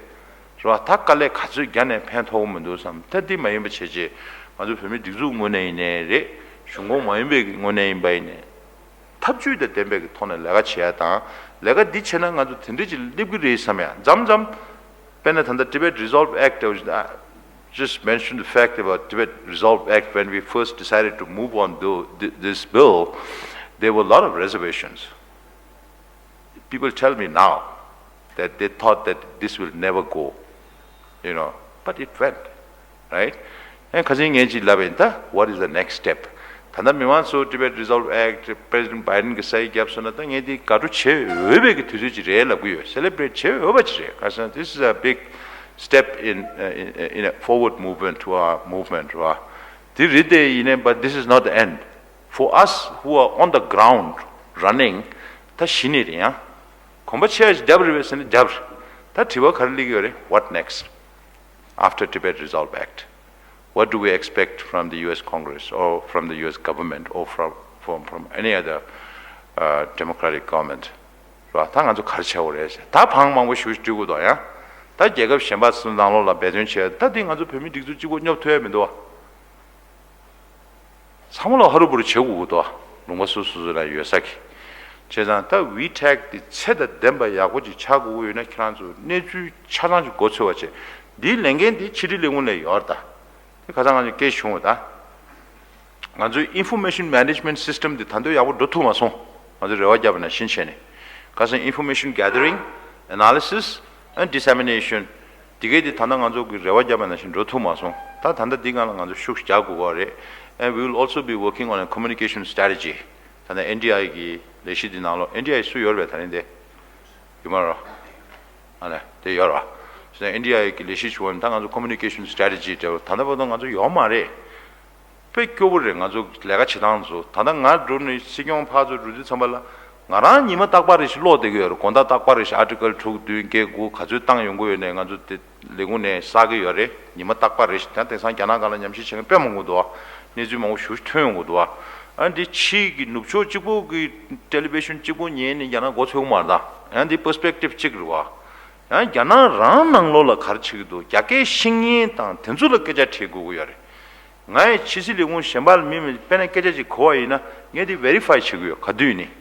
རེད་བ། ད་དཀའ་ལས་ག་ཚོད་རྒྱག་ནས་ཕན་ཐོགས་ཀྱི་མི་འདུག་བསམ། ད་འདི་མ་ཡིན་པ་བྱས་རྗེས་ང་ཚོ་བོད་མི་སྒྲིག་འཛུགས་ངོས་ནས་ཡིན་ནའི་རེད། གཞུང་ཁོངས་མ་ཡིན་པའི་ངོས་ནས་ཡིན་པ་ཡིན་ནའི། ཐབས་ཇུས་དང་ལྡན་པའི་གི་ཐོག་ནས་ལས་ཀ་བྱེད་ཡ་དང་། ལས་ཀ་འདི་བྱས་ན་ང་ཚོ་དེ་འདྲ་ཅིག་སླེབས་ཀྱི་རེད་བསམ་ཡ། མཚམས་མཚམས། དཔེར་ན་ད་ལྟ་Tibet Resolve Act, I was, uh, just mentioned the fact about Tibet Resolve Act. When we first decided to move on to th- this bill, there were a lot of reservations. People tell me now that they thought that this will never go, you know, but it went, right? And ཁ་སང་ངས་ཅིག་ལབ་པ་ཡིན་ད། What is the next step? ད་ལྟ་མི་མང་ཚོ་Tibet Resolve Act President Biden གྱིས་སའི་རྒྱབ་སོང་ན་ད་ངས་འདི་དགའ་སྤྲོ་བྱེད་འོས་པའི་གི་དུས་ཚོད་ཅིག་རེད་ལབ་ཀྱི་ཡོད། སེ་ལེ་བྷི་རེཊ་བྱེད་འོས་པ་ཅིག་རེད། ཁ་སང་this is a big step in, uh, in, in a forward movement to our movement, right? འདི་རེད་དེ་ཡིན་ནའི་but this is not the end. For us who are on the ground running, ད་གཞི་ནས་རེད་ཡང་། གོམ་པ་ཆེ་བ་ཞིག་བརྒྱབ་རེད་པས་ཟེར་ན་བརྒྱབ་རེད། ད་དྲི་བ་ག་རེ་སླེབས་ཀྱི་ཡོད་རེད། What next? After Tibet Resolve Act, what do we expect from the U S Congress or from the U S government or from, from, from any other, uh, democratic government? རེད་བ། ད་ང་ཚོ་ག་རེ་བྱེད་དགོས་རེད་ཟེར། ད་བང་མང་པོ་ཞེ་པོ་ཞིག་སྤྲོད་དགོས་འདུག་ཡང་། ད་རྒྱལ་ཁབ་གཞན་པ་ཚོའི་ནང་ལོགས་ལ་འབད་བརྩོན་བྱས། ད་འདི་ང་ཚོ་བོད་མི་སྒྲིག་འཛུགས་གཅིག་པོ་སྙོབ་ཐུབ་ཡ་མི་འདུག་བ། ཚང་མ་ལ་ཧ་རུ་བུ་རུ་བྱེད་དགོས་ཀྱི་འདུག་ལུང་པ་སོ་སོ་སོ་ལ་ཡོད་ས་གི། བྱས་ཙང་ད་ཝི་ཊེག་འདི་ཚད་དང་ལྡན་པ་ཡག་པོ་ཅིག་ཆགས་དགོས་ཀྱི་ཡོད་ན། ཁྱེད་རང་ཚོ་གནས་ཚུལ་ཆ་ཚང་ཅིག་མགོ་ཚོས་པ་བྱས། འདིའི་ལས་འགན་འདི་ཕྱི་དྲིལ་ལས་ཁུངས་ལ་ཡོད་རེད་ད། དེ་ཁ་སང་ང་ཚོ་སྐད་བྱུང་བ་ད། ང་ཚོའི་Information Management System འདི་ད་དུང་ཡག་པོ་འགྲོ་ཐུབ་མ་སོང་། ང་ཚོས་རེ་བ་བརྒྱབ་པ་ནང་བཞིན་བྱས་ནས། ཁ་སང་Information Gathering, Analysis and Dissemination འདི་གའི་དེ་ད་ལྟ་ང་ཚོ་གི་རེ་བ་བརྒྱབ་པ་ནང་བཞིན་འགྲོ་ཐུབ་མ་སོང་། ད་ད་ལྟ་འདི་སྒང་ལ་ང་ཚོ་ཤུགས་རྒྱག་དགོས་པ་རེད། And we will also be working on a communication strategy. ད་ལྟ་ཨེན་ཌི་ཨའི་གི་ལས་གཞི་འདི་ནང་ལོགས། ཨེན་ཌི་ཨའི་སུ་ཡོད་རེད་པས་ད་རིང་དེ། ཡོད་མ་རེད། ཨ་ནི་དེ་ཡོད་རེད་པ། ཨེན་ཌི་ཨའི་གི་ལས་གཞི་ཞུ་བ་ནི་ད་ང་ཚོ་communication strategy དེ་ད་ལྟ་བར་དུ་ང་ཚོ་ཡོད་མ་རེད། དཔེ་སྐྱོ་པོ་རེད། ང་ཚོ་ལས་ཀ་བྱེད་སྟངས་ཚོ། ད་ལྟ་ང་འགྲོ་ནས་སྲིད་སྐྱོང་ཕར་ཚུར་འགྲོ་དུས་ཙམ་པ་ལ། ང་རང་ཉི་མ་རྟག་པར་རེ་བཞིན་ཀློག་བསྡད་ཀྱི་ཡོད་རེད། དགོང་དག་རྟག་པར་རེ་བཞིན་ཨར་ཊི་ཀལ་དྲུག་བདུན་བརྒྱད་དགུ་ག་ཚོད་བཏང་ཡོང་གི་ཡོད་ནའི་ང་ཚོ་དེ་ལས་ཁུངས་ནས་བསགས་ཀྱི་ཡོད་རེད། ཉི་མ་རྟག་པར་རེ་བཞིན། ད་དེང་སང་རྒྱ་ནག་སྒང་ལ་ཉམས་ཞིབ་བྱེད་མཁན་དཔེ་མང་པོ་འདུག་བ། གནས་ཚུལ་མང་པོ་ཞེ་པོ་ཅིག་ཐོན་ཡོང་གི་འདུག་བ། ཨ་འདི་ཕྱིའི་གི་ནུབ་ཕྱོགས་གཅིག་པོ་གི་ཊེ་ལི་བི་ཤན་གཅིག་པོ་ཉན་ནས་རྒྱ་ནག་མགོ་ཚོས་ཀྱི་མ་རེད་ད། ཡང་འདི་པར་སི་པེག་ཊིབ་གཅིག་རེད་བ། ཡང་རྒྱ་ནག་རང་ནང་ལོགས་ལ་ག་རེ་བྱེད་ཀྱི་འདུག་རྒྱ་སྐད་ཤེས་མཁན་དང་དེ་ཚོ་ལ་སྐད་ཆ་དྲིས་དགོས་ཀྱི་ཡོད་རེད། ང་ཡི་ཕྱི་སྲིད་ལས་ཁུངས་གཞན་པ་ལ་མི་མི་དཔེར་ན་སྐད་ཆ་ཅིག་གོ་བ་ཡིན་ན་ངས་དེ་ཝེ་རི་ཕའི་བྱེད་ཀྱི་ཡོད། ག་དུས་ནས་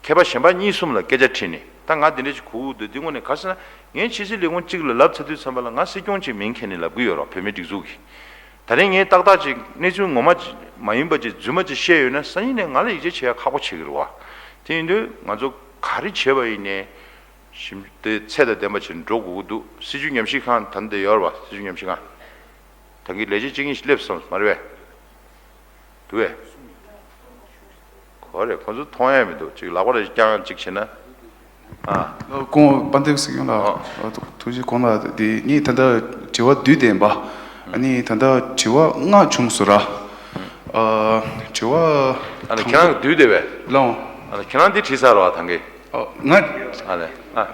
མཁས་པ་གཞན་པ་གཉིས་གསུམ་ལ་སྐད་ཆ་དྲིས་ནས། ད་ང་དེ་འདྲ་ཅིག་གོ་གི་འདུག་འདི་དངོས་གནས་ག་རེ་ཟེར་ན། ངས་ཕྱི་སྲིད་ལས་ཁུངས་གཅིག་ལ་ལབ་ཚར་དུས་ཙམ་པ་ལ་ང་སྲིད་སྐྱོང་ཅིག་མིང་འཁྱེར་ནས་ལབ་ཀྱི་ཡོད་རེད། བོད་མིའི་སྒྲིག་འཛུགས་ཀྱི། ད་རིང་ངས་ཏག་ཏག་ཅིག་གནས་ཚུལ་ངོ་མ་ཅིག་མ་ཡིན་པ་ཅིག་རྫུན་མ་ཅིག་བཤད་ཡོད་ན་སང་ཉིན་ནས་ང་ལ་ཡིད་ཆེས་བྱེད་ཡ་ཁག་པོ་བྱེད་ཀྱི་རེད་བ། དེ་ཡིན་དུས་ང་ཚོ་ག་རེ་བྱས་པ་ཡིན་ནའི། ཞིབ་དེ་ཚད་དང་ལྡན་པ་ཅིག་འགྲོ་དགོས་ཀྱི་འདུག་སྲིད་བྱུས་ཉམས་ཞིབ་ཁང་ད་འདི་ཡོད་རེད་བ། སྲིད་བྱུས་ཉམས་ཞིབ་ཁང་། ད་གིན་ལས་བྱེད་གཅིག་གཉིས་ཤིག་སླེབས་སོང་མ་རེད་པས། འདུག་པས། ག་རེ་ཁོ་ཚོ་མཐོང་ཡ་མི་འདུག་ཅིག་ལག་པ་རེ་བརྐྱངས་ཅིག་བྱས་ན། ཨ། སྐུ་ངོ་དཔལ་ལྡན་སྲིད་སྐྱོང་ལགས། ཨ། ཨ། ཐུགས་རྗེ་སྐུ་ལགས། དེ་ངས་ད་ལྟ་དྲི་བ་བསྡུས་བསྡད་པ། ཨ་ནི་ད་ལྟ་དྲི་བ་ལྔ་བྱུང་སོང་ར། ཨ། དྲི་བ། ཨ་ལ་ཁྱེད་རང་བསྡུས་བསྡད་པས། ལགས། ཨ་ལ་ཁྱེད་རང་འདི་བྲིས་ཚར་བ་ད་གིན། ཨ། ང་། ཨ་ལས། ཨ།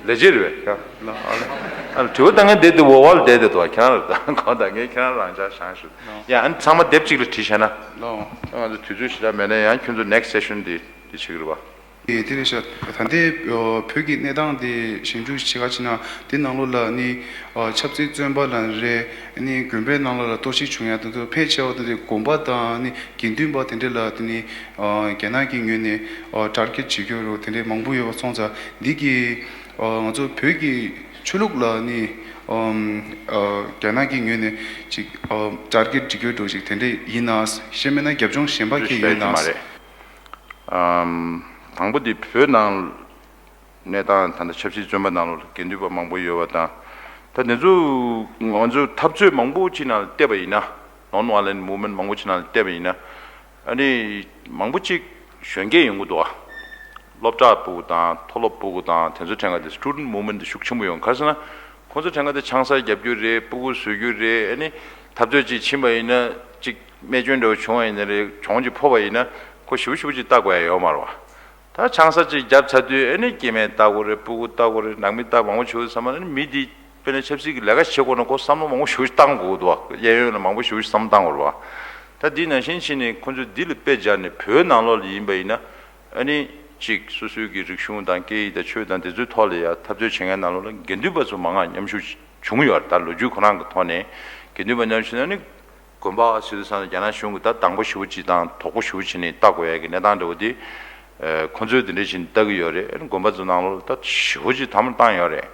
ལས་བྱེད་རེད་པས། ཡ། ལགས། ཨ་ལས། ཨ་ལ་དྲི་བ་ད་གིན་བསྡད་དེ་འོག་ལ་བསྡད་དེ་འདུག་ཁྱེད་རང་ལ་ད་གོ་ད་ངས་ཁྱེད་རང་རང་འཇགས་བཞག་ཞུ། ཡ། ཨ་ནི་ཚང་མ་དེབ་གཅིག་ལ་བྲིས་བྱས་ན། ལགས། ང་ཚོ་དུས་ཚོད་ཞེ་དྲག་མེད་ན་ཡང་ཁྱོད་ཚོ་next session འདི་འདི་བྱེད་ཀྱི་རེད་པ། དེ་རེད་ཤག་ད་ལྟའི་བོད་ཀྱི་གནས་སྟངས་དེ་ཞིབ་འཇུག་བྱེད་ཁ་ཕྱིན་ན་དེ་ནང་ལོགས་ལ་ནི་ཆབ་སྲིད་བཙོན་པ་ལ་རེད། ནི་དགོན་པའི་ནང་ལོགས་ལ་གཏོར་བཤིག་བྱུང་ཡ་དེ་ཚོ་ཕལ་ཆེ་བ་དེ་དགོན་པ་དང་ནི་དགེ་འདུན་པ་དེ་འདྲ་ལ་དེ་ནི་རྒྱ་ནག་གི་ངོས་ནས་target བྱེད་རྒྱུ་རོ་དེ་འདྲའི་མང་པོ་ཡོད་པ་སོང་ཙང་འདི་གི་ང་ཚོ་བོད་ཀྱི་ཆོས་ལུགས་ལ་ནི་རྒྱ་ནག་གི་ངོས་ནས་ཅིག་target བྱེད་རྒྱུ་འགྲོ་ཅིག་དེ་འདྲ་ཡིན་ན་ཤེས་མེད་ན་རྒྱབ་ལྗོངས་གཞན་པ་གལ་ཡོད་ན། དང་པོ་འདི་བོད་ནང་གནས་སྟངས་ད་ལྟ་ཆབ་སྲིད་བཙོན་པ་ནང་ལོགས་ལ་དགེ་འདུན་པ་མང་པོ་ཡོད་པ་དང་། ད་དེ་ཚོ་ང་ཚོ་འཐབ་རྩོད་མང་པོ་ཅིག་ནང་ལ་བལྟས་པ་ཡིན་ན། Non-violent movement མང་པོ་ཅིག་ནང་ལ་བལྟས་པ་ཡིན་ན། ཨ་ནི་མང་པོ་ཅིག་གཞོན་སྐྱེས་ཡོང་གི་འདུག་ཨ། སློབ་གྲྭ་ཕྲུ་གུ་དང་མཐོ་སློབ་ཕྲུ་གུ་དང་དེ་ཚོ་ཕྲན་ག་དེ་student movement དེ་ཤུགས་ཆེན་པོ་ཡོང་ག་རེ་ཟེར་ན། ཁོང་ཚོ་ཕྲན་ག་དེ་ཆང་ས་རྒྱབ་རྒྱུ་རེད། ཕྲུ་གུ་བཟོ་རྒྱུ་རེད། ཨ་ནི་འཐབ་རྩོད་ཅིག་ཕྱིན་པ་ཡིན་ན་ཅིག་རྨས་སྐྱོན་འདྲ་བོ་བྱུང་བ་ཡིན་ན་རེད། གྱོང་ཅིག་ཕོག་པ་ཡིན་ན་ཁོ་ཞེ་པོ་ཞེ་པོ་ཅིག་ལྟ་དགོས་ཡ་ཡོད་མ་རེད་བ། ད་ཆང་ས་ཅིག་བརྒྱབ་ཚར་དུས་ཨ་ནི་སྐྱེ་དམན་ལྟ་དགོས་རེད། ཕྲུ་གུ་ལྟ་དགོས་རེད། ནང་མི་ལྟ་མང་པོ་བྱུང་བསམ་པ་ཨ་ནི་མི་འདི་དཔེར་ན་ཆབ་སྲིད་ཀྱི་ལས་ཀ་བྱེད་དགོས་ན་ཁོ་བསམ་བློ་མང་པོ་ཞེ་པོ་ཅིག་བཏང་དགོས་འདུག་བ། གཡས་གཡོན་ལ་མང་པོ་ཞེ་པོ་ཅིག་བསམ་བློ་བཏང་དགོས་རེད་བ། ད་འདི་ནང་བཞིན་བྱས་ནས་ཁོ་ཚོས་འདི་ལ་དཔེ་སྦྱར་ནས་བོད་ནང་ལོགས་ལ་ཡིན་པ་ཡིན་ན། ཨ་ནི་གཅིག་སོ་སོའི་གི་རིག་གཞུང་དང་སྐད་ཡིག་དང་ཆོས་དང་དེ་ཚོའི་ཐོག་ལ་ཡ་འཐབ་རྩོད་བྱེད་མཁན་ནང་ལོགས་ལ་དགེ་འདུན་པ་ཚོ་མང་ང་མཉམ་ཞུགས་བྱུང་ཡོད་རེད། ད་ལོ་རྒྱུས་ཁོ་རང་གི་ཐོག་ནས་དགེ་འདུན་པ་མཉམ་ཞུགས་ན་ནི་དགོན་པ་ཟེར་དུས་ཙང་ལ་རྒྱ་ནག་གཞུང་གིས་ད་དང་པོ་ཞེ་པོ་ཅིག་དང་དོག་པོ་ཞེ་པོ་བྱས་ནས་ལྟ་དགོས་ཡ་གི་གནས་སྟངས་འདྲ་བོ་དེ། ཨ། ཁོ་ཚོས་དེ་འདྲ་བྱས་ནས་ལྟ་གི་ཡོད་རེད། ཨ་ནི་དགོན་པ་ཚོ་ནང་ལོགས་ལ་ད་ཞེ་པོ་ཅིག་དམ་བཏང་ཡོད་རེད།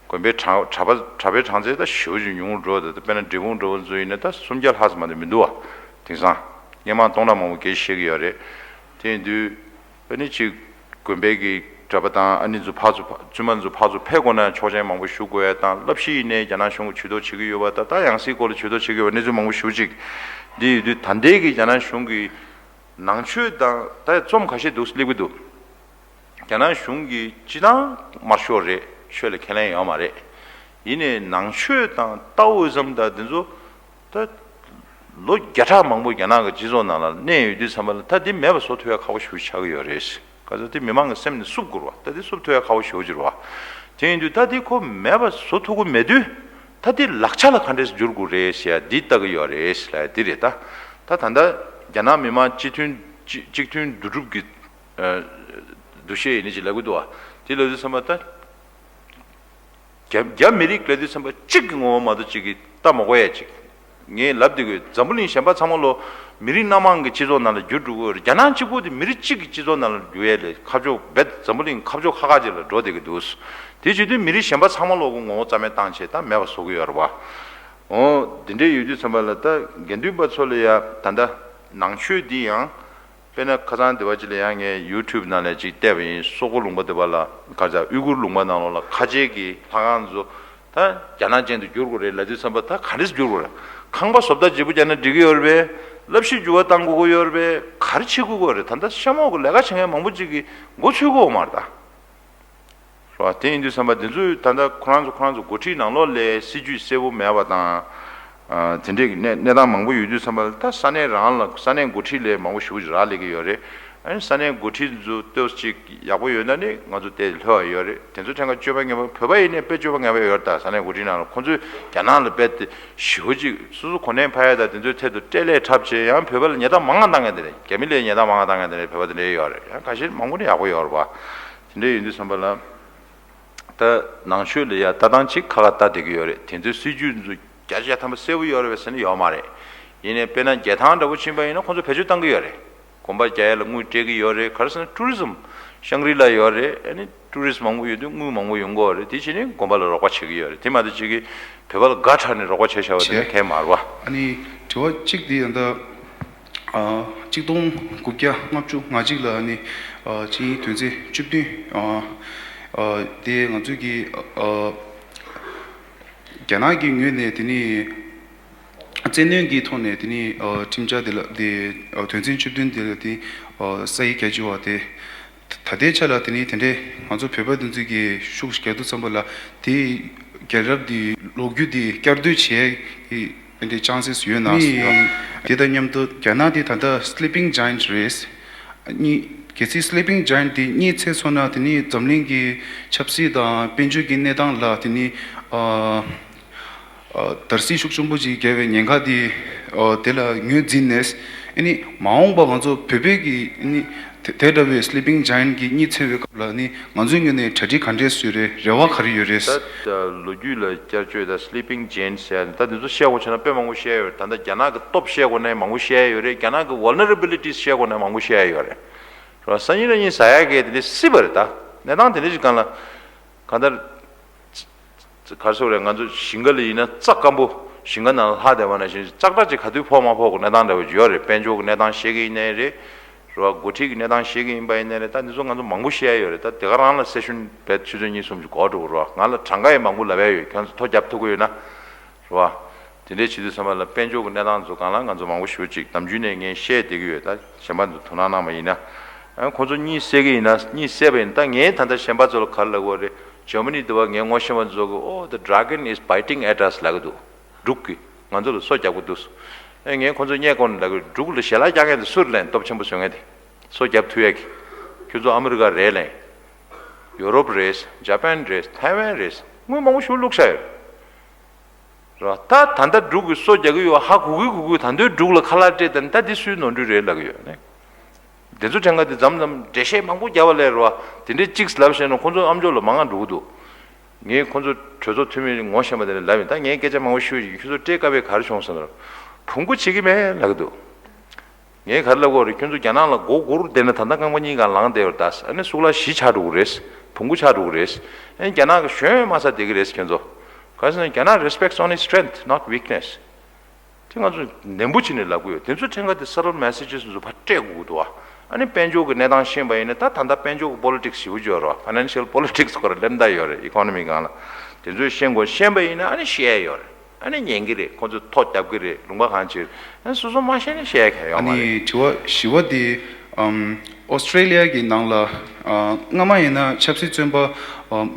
དགོན་པའི་གྲྭ་གྲྭ་པ་གྲྭ་པའི་གྲངས་ཚད་ད་ཞེ་པོ་ཅིག་ཉུང་རུ་འགྲོ། ད་དཔེར་ན་འབྲས་སྤུངས་འདྲ་བོ་ཚོ་ཡིན་ན་ད་སུམ་བརྒྱ་ལྷག་ཙམ་མ་གཏོགས་མི་འདུག་བ། དེང་སང་སྔོན་མ་སྟོང་ཕྲག་མང་པོ་སྐད་ཆ་བཤད་ཀྱི་ཡོད་རེད། དེ་ཡིན་དུས་ཨ་ནི་ཅིག་དགོན་པའི་གི་གྲྭ་པ་དང་ཨ་ནི་ཚོ་ཕར་ཚུར་བཙུན་མ་ཚོ་ཕར་ཚུར་ཕེབས་དགོས་ན་ཆོག་མཆན་མང་པོ་ཞུ་དགོས་ཡ་དང་། བསླབ་གཞི་ཡིན་ནའི་རྒྱ་ནག་གཞུང་གིས་ཇུས་གཏོགས་བྱེད་ཀྱི་ཡོད་པ། ད་ལྟ་ཡང་སྲིད་སྐོར་ལ་ཇུས་གཏོགས་བྱེད་ཀྱི་ཡོད་པ། གནས་ཚུལ་མང་པོ་ཞེ་པོ་ཅིག་འདི་ཡོད་དུས་ད་ལྟའི་གི་རྒྱ་ནག་གཞུང་གི་ནང་ཆོས་དང་ད་རྩོམ་ཁ་ཤས་འདུག་སླེབས་ཀྱི་འདུག་རྒྱ་ནག་གཞུང་གིས་སྤྱིར་བཏང་དམར་ཤོག་རེད། ཆོས་ལ་ཁས་ལེན་ཡོད་མ་རེད། ཡིན་ནའི་ནང་ཆོས་དང་ཏའོ་ཨི་ཛམ་དང་དེ་ཚོ་ད་ལོ་བརྒྱ་ཕྲག་མང་པོ་རྒྱ་ནག་གི་སྤྱི་ཚོགས་ནང་ལ་གནས་ཡོད་དུས་ཙམ་པ་ལ་ད་འདི་མེད་པ་བཟོ་ཐུབ་ཡ་ཁག་པོ་ཞེ་པོ་ཆགས་ཀྱི་ཡོད་རེད། ག་ཚོད་དེ་མི་མང་གི་སེམས་ནས་བསུབ་དགོས་རེད་བ། ད་འདི་བསུབ་ཐུབ་ཡ་ཁག་པོ་ཞེ་པོ་ཅིག་རེད་བ། དེ་ཡིན་དུས་ད་འདི་ཁོ་མེད་པ་བཟོ་ཐུབ་ཀྱི་མེད་དུས་ད་འདི་ལག་ཆ་ལ་ག་འདྲས་འགྱུར་དགོས་རེད་ཟེར་ཡ་འདི་ལྟ་གི་ཡོད་རེད་ཟེར་ཡ་འདི་རེད། ད་ད་ད་ལྟ་རྒྱ་ནག་མི་དམངས་སྤྱི་མཐུན་སྤྱི་སྤྱི་མཐུན་བསྡུ་སྒྲུབ་ཀྱི་ཨ། འདུ་ཤེས་ཡིན་ནི་ཅིག་ལབ་གི་འདུག་བ། དེ་ལབ་དུས་ཙམ་པ་ད། རྒྱ་རྒྱ་མི་རིགས་ལབ་དུས་ཙམ་པ་གཅིག་གི་ངོ་བོ་མ་གཏོགས་གཅིག་གིས་ལྟ་མ་དགོས་ཡ་ཅིག་ངས་ལབ་བསྡད་དགོས། འཛམ་བུ་གླིང་གཞན་པ་ཚང་མ་ལོ་མི་རིགས་སྣ་མང་གི་སྤྱི་ཚོགས་ནང་ལ་འགྱུར་འགྲོ་གི་ཡོད་རེད། རྒྱ་ནག་གཅིག་པུ་དེ་མི་རིགས་གཅིག་གི་སྤྱི་ཚོགས་ནང་ལ་འགྱུར་ཡ་ལས་ཁ་ཕྱོགས་རྦད་འཛམ་བུ་གླིང་ཁ་ཕྱོགས་ཁ་ཁ་ཅིག་ལ་འགྲོ་བསྡད་ཀྱི་འདུག་དེ་བྱེད་དུས་མི་རིགས་གཞན་པ་ཚང་མ་ལོ་གི་ངོ་བོ་རྩ་མེད་བཏང་བྱས་ད་མེད་པ་བཟོ་གི་ཡོད་རེད་བ། འོ་དེ་འདྲས་ཡོད་དུས་ཙམ་པ་ལ་ད་དགེ་འདུན་པ་ཚོ་ལ་ཡ་ད་ལྟ་ནང་ཆོས་འདི་ཡང་། དཔེར་ན་ཁ་སང་དེ་བ་ཅིག་ལ་ཡང་ངས་ཡུ་ཊུབ་ནང་ལ་ཅིག་བལྟས་པ་ཡིན། སོག་པོ་ལུང་པ་དེ་བ་ལ་ག་ཚ་ཨུ་གུར་ལུང་པ་ནང་ལོགས་ལ་ཁ་ཆེ་གི་ལྷ་ཁང་ཚོ་ད་རྒྱ་ནག་ཅན་དུ་བསྒྱུར་དགོས་རེད་ལབ་དུས་ཙམ་པ་ད་ག་འདྲས་བསྒྱུར་དགོས་རེད། ཁང་པ་བཟོ་ལྟ་བརྗེ་པོ་བརྒྱབ་ན་འགྲིག་གི་ཡོད་རེད་པས། བསླབ་གཞི་འགྱུར་བ་བཏང་དགོས་ཀྱི་ཡོད་རེད་པས། ག་རེ་བྱེད་དགོས་ཀྱི་ཡོད་རེད། ད་ལྟ་གཤམ་འོག་གི་ལས་ཀ་བྱེད་མཁན་མང་པོ་ཅིག་གི་མགོ་ཚོས་ཀྱི་ཡོད་མ་རེད་ད། རེད་བ། དེ་ཡིན་དུས་ཙམ་པ་འདི་ཚོས་ད་ལྟ་ཁོ་རང་ཚོ་ཁོ་རང་ཚོ་འགོ་ཁྲིད་ནང་ལོགས་ལ་སྲིད་ཇུས་གསལ་པོ་མེད་པ་དང་། ཨ། དེ་འདྲའི་གནས་གནས་སྟངས་མང་པོ་ཡོད་དུས་ཙམ་པ་ལ་ད་ས་གནས་རང་ལ་ས་གནས་འགོ་ཁྲིད་ལ་མང་པོ་ཞེ་པོ་ཅིག་རག་ལས་ཀྱི་ཡོད་རེད། ཨ་ནི་ས་གནས་འགོ་ཁྲིད་ཚོ་ཏོག་ཙམ་ཅིག་ཡག་པོ་ཡོད་ན་ནི་ང་ཚོ་དེ་ལྷོད་པ་ཡོད་རེད། དེ་ཚོ་ཕྲན་ག་སྤྱོད་པ་ངན་པ་བོད་པ་ཡིན་ནའི་དཔེ་སྤྱོད་པ་ངན་པ་ཡོད་རེད། ད་ས་གནས་འགོ་ཁྲིད་ནང་ལ་ཁོང་ཚོས་རྒྱ་ནག་ལ་དཔེ་དེ་ཞེ་པོ་ཅིག་སོ་སོ་གོ་གནས་འཕར་ཡ་དང་དེ་ཚོའི་ཐད་དུ་སྤྲེལ་ལད་འཁྲབ་བྱས་ཡང་བོད་པ་ལ་ཉེས་རྡུང་མང་ང་བཏང་མཁན་དེ་རེད། རྒྱ་མི་ལ་ཉེས་རྡུང་མང་ང་བཏང་མཁན་དེ་རེད། བོད་པ་དེ་འདྲ་ཡོད་རེད། ཡང་ཁ་ཤས་མང་པོ་ནི་ཡག་པོ་ཡོད་རེད་བ། དེ་འདྲ་ཡིན་དུས་ཙམ་པ་ལ། ད་ནང་ཆོས་ལ་ཡ་ལྟ་སྟངས་གཅིག་ཁ་ཁ་ལྟ་བསྡད་ཀྱི་ཡོད་རེད། དེ་ཚོའི་སྲིད་ཇུས་ཚོ་བརྒྱ་ཆ་བརྒྱ་ཐམ་པ་གསལ་པོ་ཡོད་རེད་པས་ཟེར་ན་ཡོད་མ་རེད། ཡིན་ནའི་དཔེར་ན་རྒྱལ་ཐང་འདྲ་པོ་ཕྱིན་པ་ཡིན་ན་ཁོང་ཚོ་བེད་སྤྱོད་བཏང་གི་ཡོད་རེད། དགོན་པ་རྒྱག་ཡ་ལ་དངུལ་སྤྲད་ཀྱི་ཡོད་རེད། ག་རེ་ཟེར་ན་ཊུ་རི་ཛམ་ཤང་རི་ལ་ཡོད་རེད། ཨ་ནི་ཊུ་རི་ཛམ་མང་པོ་ཡོད་དུས་དངུལ་མང་པོ་ཡོང་གི་ཡོད་རེད། དེ་བྱས་ནས་དགོན་པ་ལ་རོགས་པ་བྱེད་ཀྱི་ཡོད་རེད། དེ་མ་གཏོགས་ཅིག་གིས་བོད་པ་ལ་དགའ་དྲགས་ནས་རོགས་པ་བྱས་བཞག་པ་དེ་འདྲ་གང་ཡང་མ་རེད་བ། ཨ་ནི་དྲི་བ་གཅིག་དེ་ཡང་ད། ཨ། གཅིག་སྟོང་དགུ་བརྒྱ་ལྔ་བཅུ་ང་གཅིག་ལ་ནི། ཨ། ཆིངས་ཡིག་དོན་ཚན་བཅུ་བདུན། ཨ། ཨ། དེ་ང་ཚོས་ཀྱི། ཨ། རྒྱ་ནག་གི་ངོས་ནས་དེ་ནི། བཙན་གནོན་གྱི་ཐོག་ནས་དེ་ནི། ཨ། ཁྲིམས་འཆར་དེ་ལ་དེ། ཨ། དོན་ཚན་བཅུ་བདུན་དེ་ལ་དེ། ཨ། ས་ཡིག་བརྒྱད་ཅུ་བ་དེ། ད་ལྟའི་ཆ་ལ་དེ་ནི་དེ་འདྲའི་ང་ཚོ་བོད་པ་དེ་ཚོ་གི་ཤུགས་རྒྱག་དུས་ཙམ་པ་ལ་དེའི་རྒྱལ་རབས་དེ་ལོ་རྒྱུས་དེ་བསྐྱར་ཟློས་བྱེད་ཀྱི་དེ་འདྲའི་ཅན་སེས་ཡོད་ན་ཟེར་བ། དེ་དང་མཉམ་དུ་རྒྱ་ནག་དེ་ད་ལྟ་sleeping giant་རེད། གཉིས་གལ་སྲིད་sleeping giant་དེ་གཉིད་སད་སོང་ན་དེ་ནི་འཛམ་གླིང་གི་ཆབ་སྲིད་དང་དཔལ་འབྱོར་གྱི་གནས་སྟངས་ལ་དེ་ནི་ཨ། ཨ། དར་སྲིད་ཤུགས་ཆེན་པོ་ཅིག་བརྒྱབ་པའི་ཉེན་ཁ་དེ་ཨ། དེ་ལ་ངོས་འཛིན་ནས་ཨ་ནི་མ་འོངས་པ་ང་ཚོ་བོད་པའི་གི་ཨ་ནི་དེ་དེ་འདྲ་བའི་sleeping giant་གི་གཉིད་སད་པའི་སྐབས་ལ་ཨ་ནི་ང་ཚོའི་ངོས་ནས་གྲ་སྒྲིག་ག་འདྲས་བཟོས་རེད། རེ་བ་ག་རེ་ཡོད་རེད། ད་ལོ་རྒྱུས་ལ་བསྐྱར་བཅོས་དང་sleeping giant་ཟེར་ཡ་ད་འདི་ཚོ་བཤད་དགོས་བྱུང་ན་དཔེ་མང་པོ་བཤད་ཡོད་རེད། ད་ལྟ་རྒྱ་ནག་གི་སྟོབས་བཤད་དགོས་ན་མང་པོ་བཤད་ཡོད་རེད། རྒྱ་ནག་གི་vulnerabilities་བཤད་དགོས་ན་མང་པོ་བཤད་ཡོད་རེད། རེད་བ། སང་ཉིན་གནངས་ཉིན་ཟ་ཡ་གི་དེ་འདྲ་སྲིད་པ་རེད། ད་གནས་སྟངས་དེ་འདྲ་ཞིག་སྒང་ལ་གང་ལྟར། ག་རེ་ཟེར་དགོས་རེད། ང་ཚོ་ཞིང་ཁ་ལ་ཡིན་ན་རྩྭ་སྐམ་པོ་ཞིང་ཁ་ནང་ལ་ལྷག་བསྡད་པ་ནང་བཞིན་ཙག་སྒྲ་ཅིག་ག་དུས་ཕོག་མ་ཕོག་གི་གནས་སྟངས་འདྲ་བོ་ཅིག་ཡོད་རེད། དཔལ་འབྱོར་གྱི་གནས་སྟངས་བཤད་ཀྱི་ཡིན་ནའི་རེད། རེད་བ། འགོ་ཁྲིད་ཀྱི་གནས་སྟངས་བཤད་ཀྱི་ཡིན་པ་ཡིན་ནའི་རེད། ད་འདི་ཚོ་ང་ཚོ་མང་པོ་བཤད་ཡ་ཡོད་རེད། ད་དེ་ག་རང་ལ་སེ་ཤོན་བེད་ཆུ་ཚོད་གཉིས་གསུམ་ཅིག་འགོར་འགྲོ་གི་རེད་བ། ང་ལ་གྲངས་ཀ་ཡང་མང་པོ་ལབ་ཡ་ཡོད། ཁྱོད་ཚོ་ཐོ་རྒྱབ་ཐུབ་ཀྱི་ཡོད་ན། རེད་བ། དེ་འདྲའི་བྱེད་དུས་ཙམ་པ་ལ་དཔལ་འབྱོར་གྱི་གནས་སྟངས་ཚོ་སྒང་ལ་ང་ཚོ་མང་པོ་ཞེ་པོ་ཅིག་ནམ་རྒྱུན་ནས་ངས་བཤད་བསྡད་ཀྱི་ཡོད། ད་གཞན་པ་ཚོ་དོ་སྣང་གནང་བ་ཡིན་ན། ཨ། ཁོང་ཚོ་གཉིད་སད་ཀྱི་ཡིན་ན་གཉིད་སད་པ་ཡིན། ད་ངས་ད་ལྟ་གཞན་པ་ཚོ་ལ་ག་རེ་ལབ་དགོས་རེད། ཇར་མ་ནི་དེ་བ་ངའི་ངོ་ཤེས་པ་ཚོ་གིས་Oh, the dragon is biting at us ལབ་ཀྱི་འདུག་འབྲུག་གིས་ང་ཚོ་ལ་སོ་རྒྱག་གི་འདུག་ཨེ། ངས་ཁོང་ཚོ་བསྙད་བཀོག་ནས་ལབ་ཀྱི་ཡོད། འབྲུག་ལ་ཞལ་ལག་རྒྱག་མཁན་དེ་སུ་རེད་ལབ་ན། སྟོབས་ཆེན་པོ་བཟོ་མཁན་དེ། སོ་རྒྱབ་ཐུབ་ཡས་ཀྱི། ཁྱོད་ཚོ་ཨ་མི་རི་ཀ་རེད་ལབ། ཡོ་རོབ་རེད། ཇ་པན་རེད། ཐའེ་ཝན་རེད། དངུལ་མང་པོ་ཞིག་བླུགས་བཞག་ཡོད། རེད་བ། ད་ད་ལྟ་འབྲུག་གིས་སོ་རྒྱག་གི་ཡོད། ཧ་གོ་གི་གོ་གི། ད་དུང་འབྲུག་ལ་ཁ་ལག་སྤྲད་དང་། ད་འདི་སུའི་ནོར་འཁྲུལ་རེད་ལབ་ཀྱི་ཡོད་ནི། དེ་ཚོ་ཕྲན་ཁ་དེ་མཚམས་མཚམས་འགྲེལ་བཤད་མང་པོ་རྒྱབ་པ་ལས་རེད་བ། དེ་འདྲའི་གཅིག་ལབ་བཤད་ན་ཁོང་ཚོ་ཨ་མཆོག་ལ་མང་ང་འགྲོ་གི་འདུག་ངས་ཁོང་ཚོ་གྲོས་ཚོགས་འཐུས་མི་ངོ་ཤེས་པ་དེ་ནས་ལབ་ཡིན། ད་ངས་སྐད་ཆ་མང་པོ་ཞུས་ཡིན། ཁྱོད་ཚོ་སྤྲད་དཀའ་བས་ག་རེ་བྱུང་ཟེར་ན། བོང་གུ་བྱེད་ཀྱི་མེད་ལབ་ཀྱི་འདུག་ངས་ག་རེ་ལབ་དགོས་རེད། ཁྱོད་ཚོ་རྒྱ་ནག་ལ་མགོ་སྒུར་བསྡད་ན་ད་ལྟ་རྐང་པ་གཉིས་ཀ་ལངས་བསྡད་ཡོད་རེད། ད་ཨ་ནི་གཙུག་ལག་བཞི་ཆགས་འགྲོ་གི་རེད། བོང་གུ་ཆགས་འགྲོ་གི་རེད། ཨ་ནི་རྒྱ་ནག་གི་གཞོན་དམའ་ས་བསྡད་ཀྱི་རེད། ཁྱོད་ཚོ་ག་རེ་ཟེར་ན། རྒྱ་ནག་respects only strength, not weakness. དེ་ང་ཚོ་ནན་པོ་བྱས་ནས་ལབ་ཀྱི་ཡོད། དེ་ཚོ་ཕྲན་ཁ་དེ་subtle messages་ཚོ་ཕར་སྤྲད་དགོས་ཀྱི་འདུག་བ། ཨ་ནི་དཔལ་འབྱོར་གྱི་གནས་སྟངས་ཤེས་པ་ཡིན་ན། ད་ད་ལྟ་དཔལ་འབྱོར་གྱི་politics་ཞེ་པོ་ཅིག་ཡོད་རེད་བ། Financial politics་སྐོར་ལ་གླེང་བསྡད་ཡོད་རེད། economy་སྒང་ལ། དེ་ཚོ་ཤེས་དགོས། ཤེས་པ་ཡིན་ན་ཨ་ནི་བཤད་ཡ་ཡོད་རེད། ཨ་ནི་ཉན་གྱི་རེད། ཁོང་ཚོས་ཐོ་རྒྱབ་ཀྱི་རེད། ལུང་པ་གང་ཅིར། ཨ་ནི་སོ་སོ་མ་ཤེས་ན་བཤད་ཡ་གང་ཡོད་མ་རེད། ཨ་ནི་དྲི་བ་བཞི་པ་དེ། ཨམ། ཨོ་སི་ཀྲེ་ལི་ཡ་གི་ནང་ལ། ཨ། སྔ་མ་ཡིན་ན་ཆབ་སྲིད་བཙོན་པ། ཨ།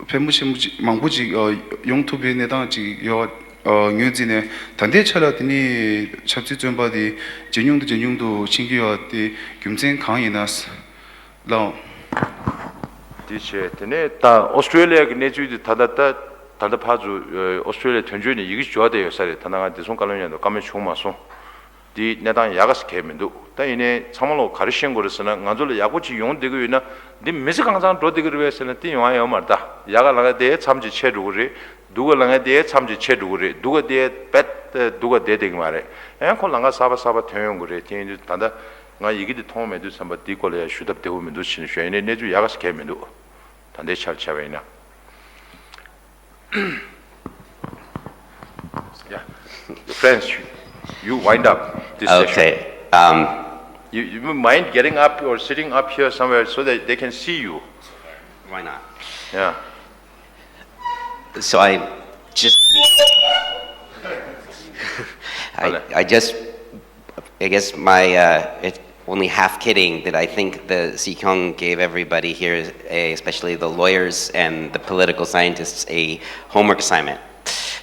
ཕལ་མོ་ཆེན་པོ་ཅིག་མང་པོ་ཅིག་ཨ། ཡོང་ཐུབ་པའི་གནས་སྟངས་ཅིག་ཡོད། ཨ། ངོས་འཛིན་ནས་ད་ལྟའི་ཆ་ལ་དེ་ནི་ཆབ་སྲིད་བཙོན་པ་དེ་ཇེ་ཉུང་དུ་ཇེ་ཉུང་དུ་ཕྱིན་གྱི་ཡོད་དེ་རྒྱུ་མཚན་གང་ཡིན་ན་ལབ། དེ་བྱས་དེ་ནས་ད་ཨོ་སི་ཀྲེ་ལི་ཡ་གི་གནས་ཚུལ་དེ་ད་ལྟ་ད་ད་ལྟ་ཕར་ཚུར་ཨོ་སི་ཀྲེ་ལི་ཡ་དོན་གཅོད་ནས་ཡི་གེ་འབྱོར་བསྡད་ཡོད་ས་རེད། ད་ལྟ་ང་བདེ་སྲུང་བཀའ་བློན་མཉམ་དུ་བཀའ་མོལ་བྱུང་མ་སོང་། དེའི་གནས་སྟངས་ཡག་ག་ས་གས་མི་འདུག་ད་ཡིན་ནའི་ཚང་མ་ལོག་ག་རེ་ཤེས་དགོས་རེད་ཟེར་ན། ང་ཚོ་ལ་ཡག་པོ་ཅིག་ཡོང་བསྡད་ཀྱི་ཡོད་ན། འདི་མི་ཚེ་གང་ཚང་འགྲོ་བསྡད་ཀྱི་རེད་པས་ཟེར་ན། དེ་ཡོང་ཡ་ཡོད་མ་རེད། ད་ཡག་ག་ལང་ག་དེ་མཚམས་ཅིག་ཆད་འགྲོ་གི་རེད། སྡུག་ག་ལང་ག་དེ་མཚམས་ཅིག་ཆད་འགྲོ་གི་རེད། སྡུག་ག་དེ་རྦད་སྡུག་ག་བསྡད་བསྡད་ཀྱི་མ་རེད། ཨེ། ཁོ་ལང་ག་གསར་པ་གསར་པ་ཐོན་ཡོང་གི་རེད། དེ་ཡིན་དུས་ད་ལྟ་ང་ཡི་གེ་འདི་མཐོང་མེད་དུས་ཙམ་པ་འདིའི་སྐོར་ལ་ཡང་ཞུ་ཐབས་བདེ་པོ་མི་འདུག་ཕྱིན་ཞུ་ཡ་ཡིན་ནའི་གནས་ཚུལ་ཡག་ག་ས་གས་མི་འདུག་ད་ལྟའི་ཆར་བྱས་པ་ཡིན་ན། Yeah. Friends, you wind up this session. Okay. Um, You, you mind getting up or sitting up here somewhere so that they can see you? Why not? Yeah. So I just, I, I just, I guess my, uh, it, only half kidding that I think the Sikyong gave everybody here, a, especially the lawyers and the political scientists, a homework assignment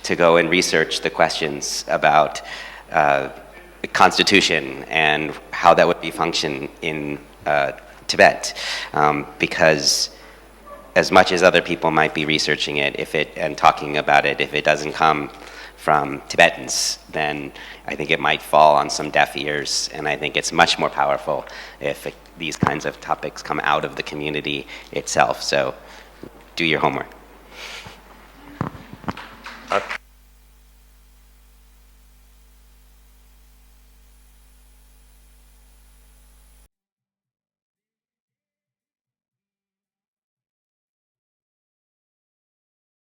to go and research the questions about, uh, the constitution and how that would be functioned in, uh, Tibet, um, because as much as other people might be researching it, if it, and talking about it, if it doesn't come from Tibetans, then I think it might fall on some deaf ears, and I think it's much more powerful if it, these kinds of topics come out of the community itself. So do your homework.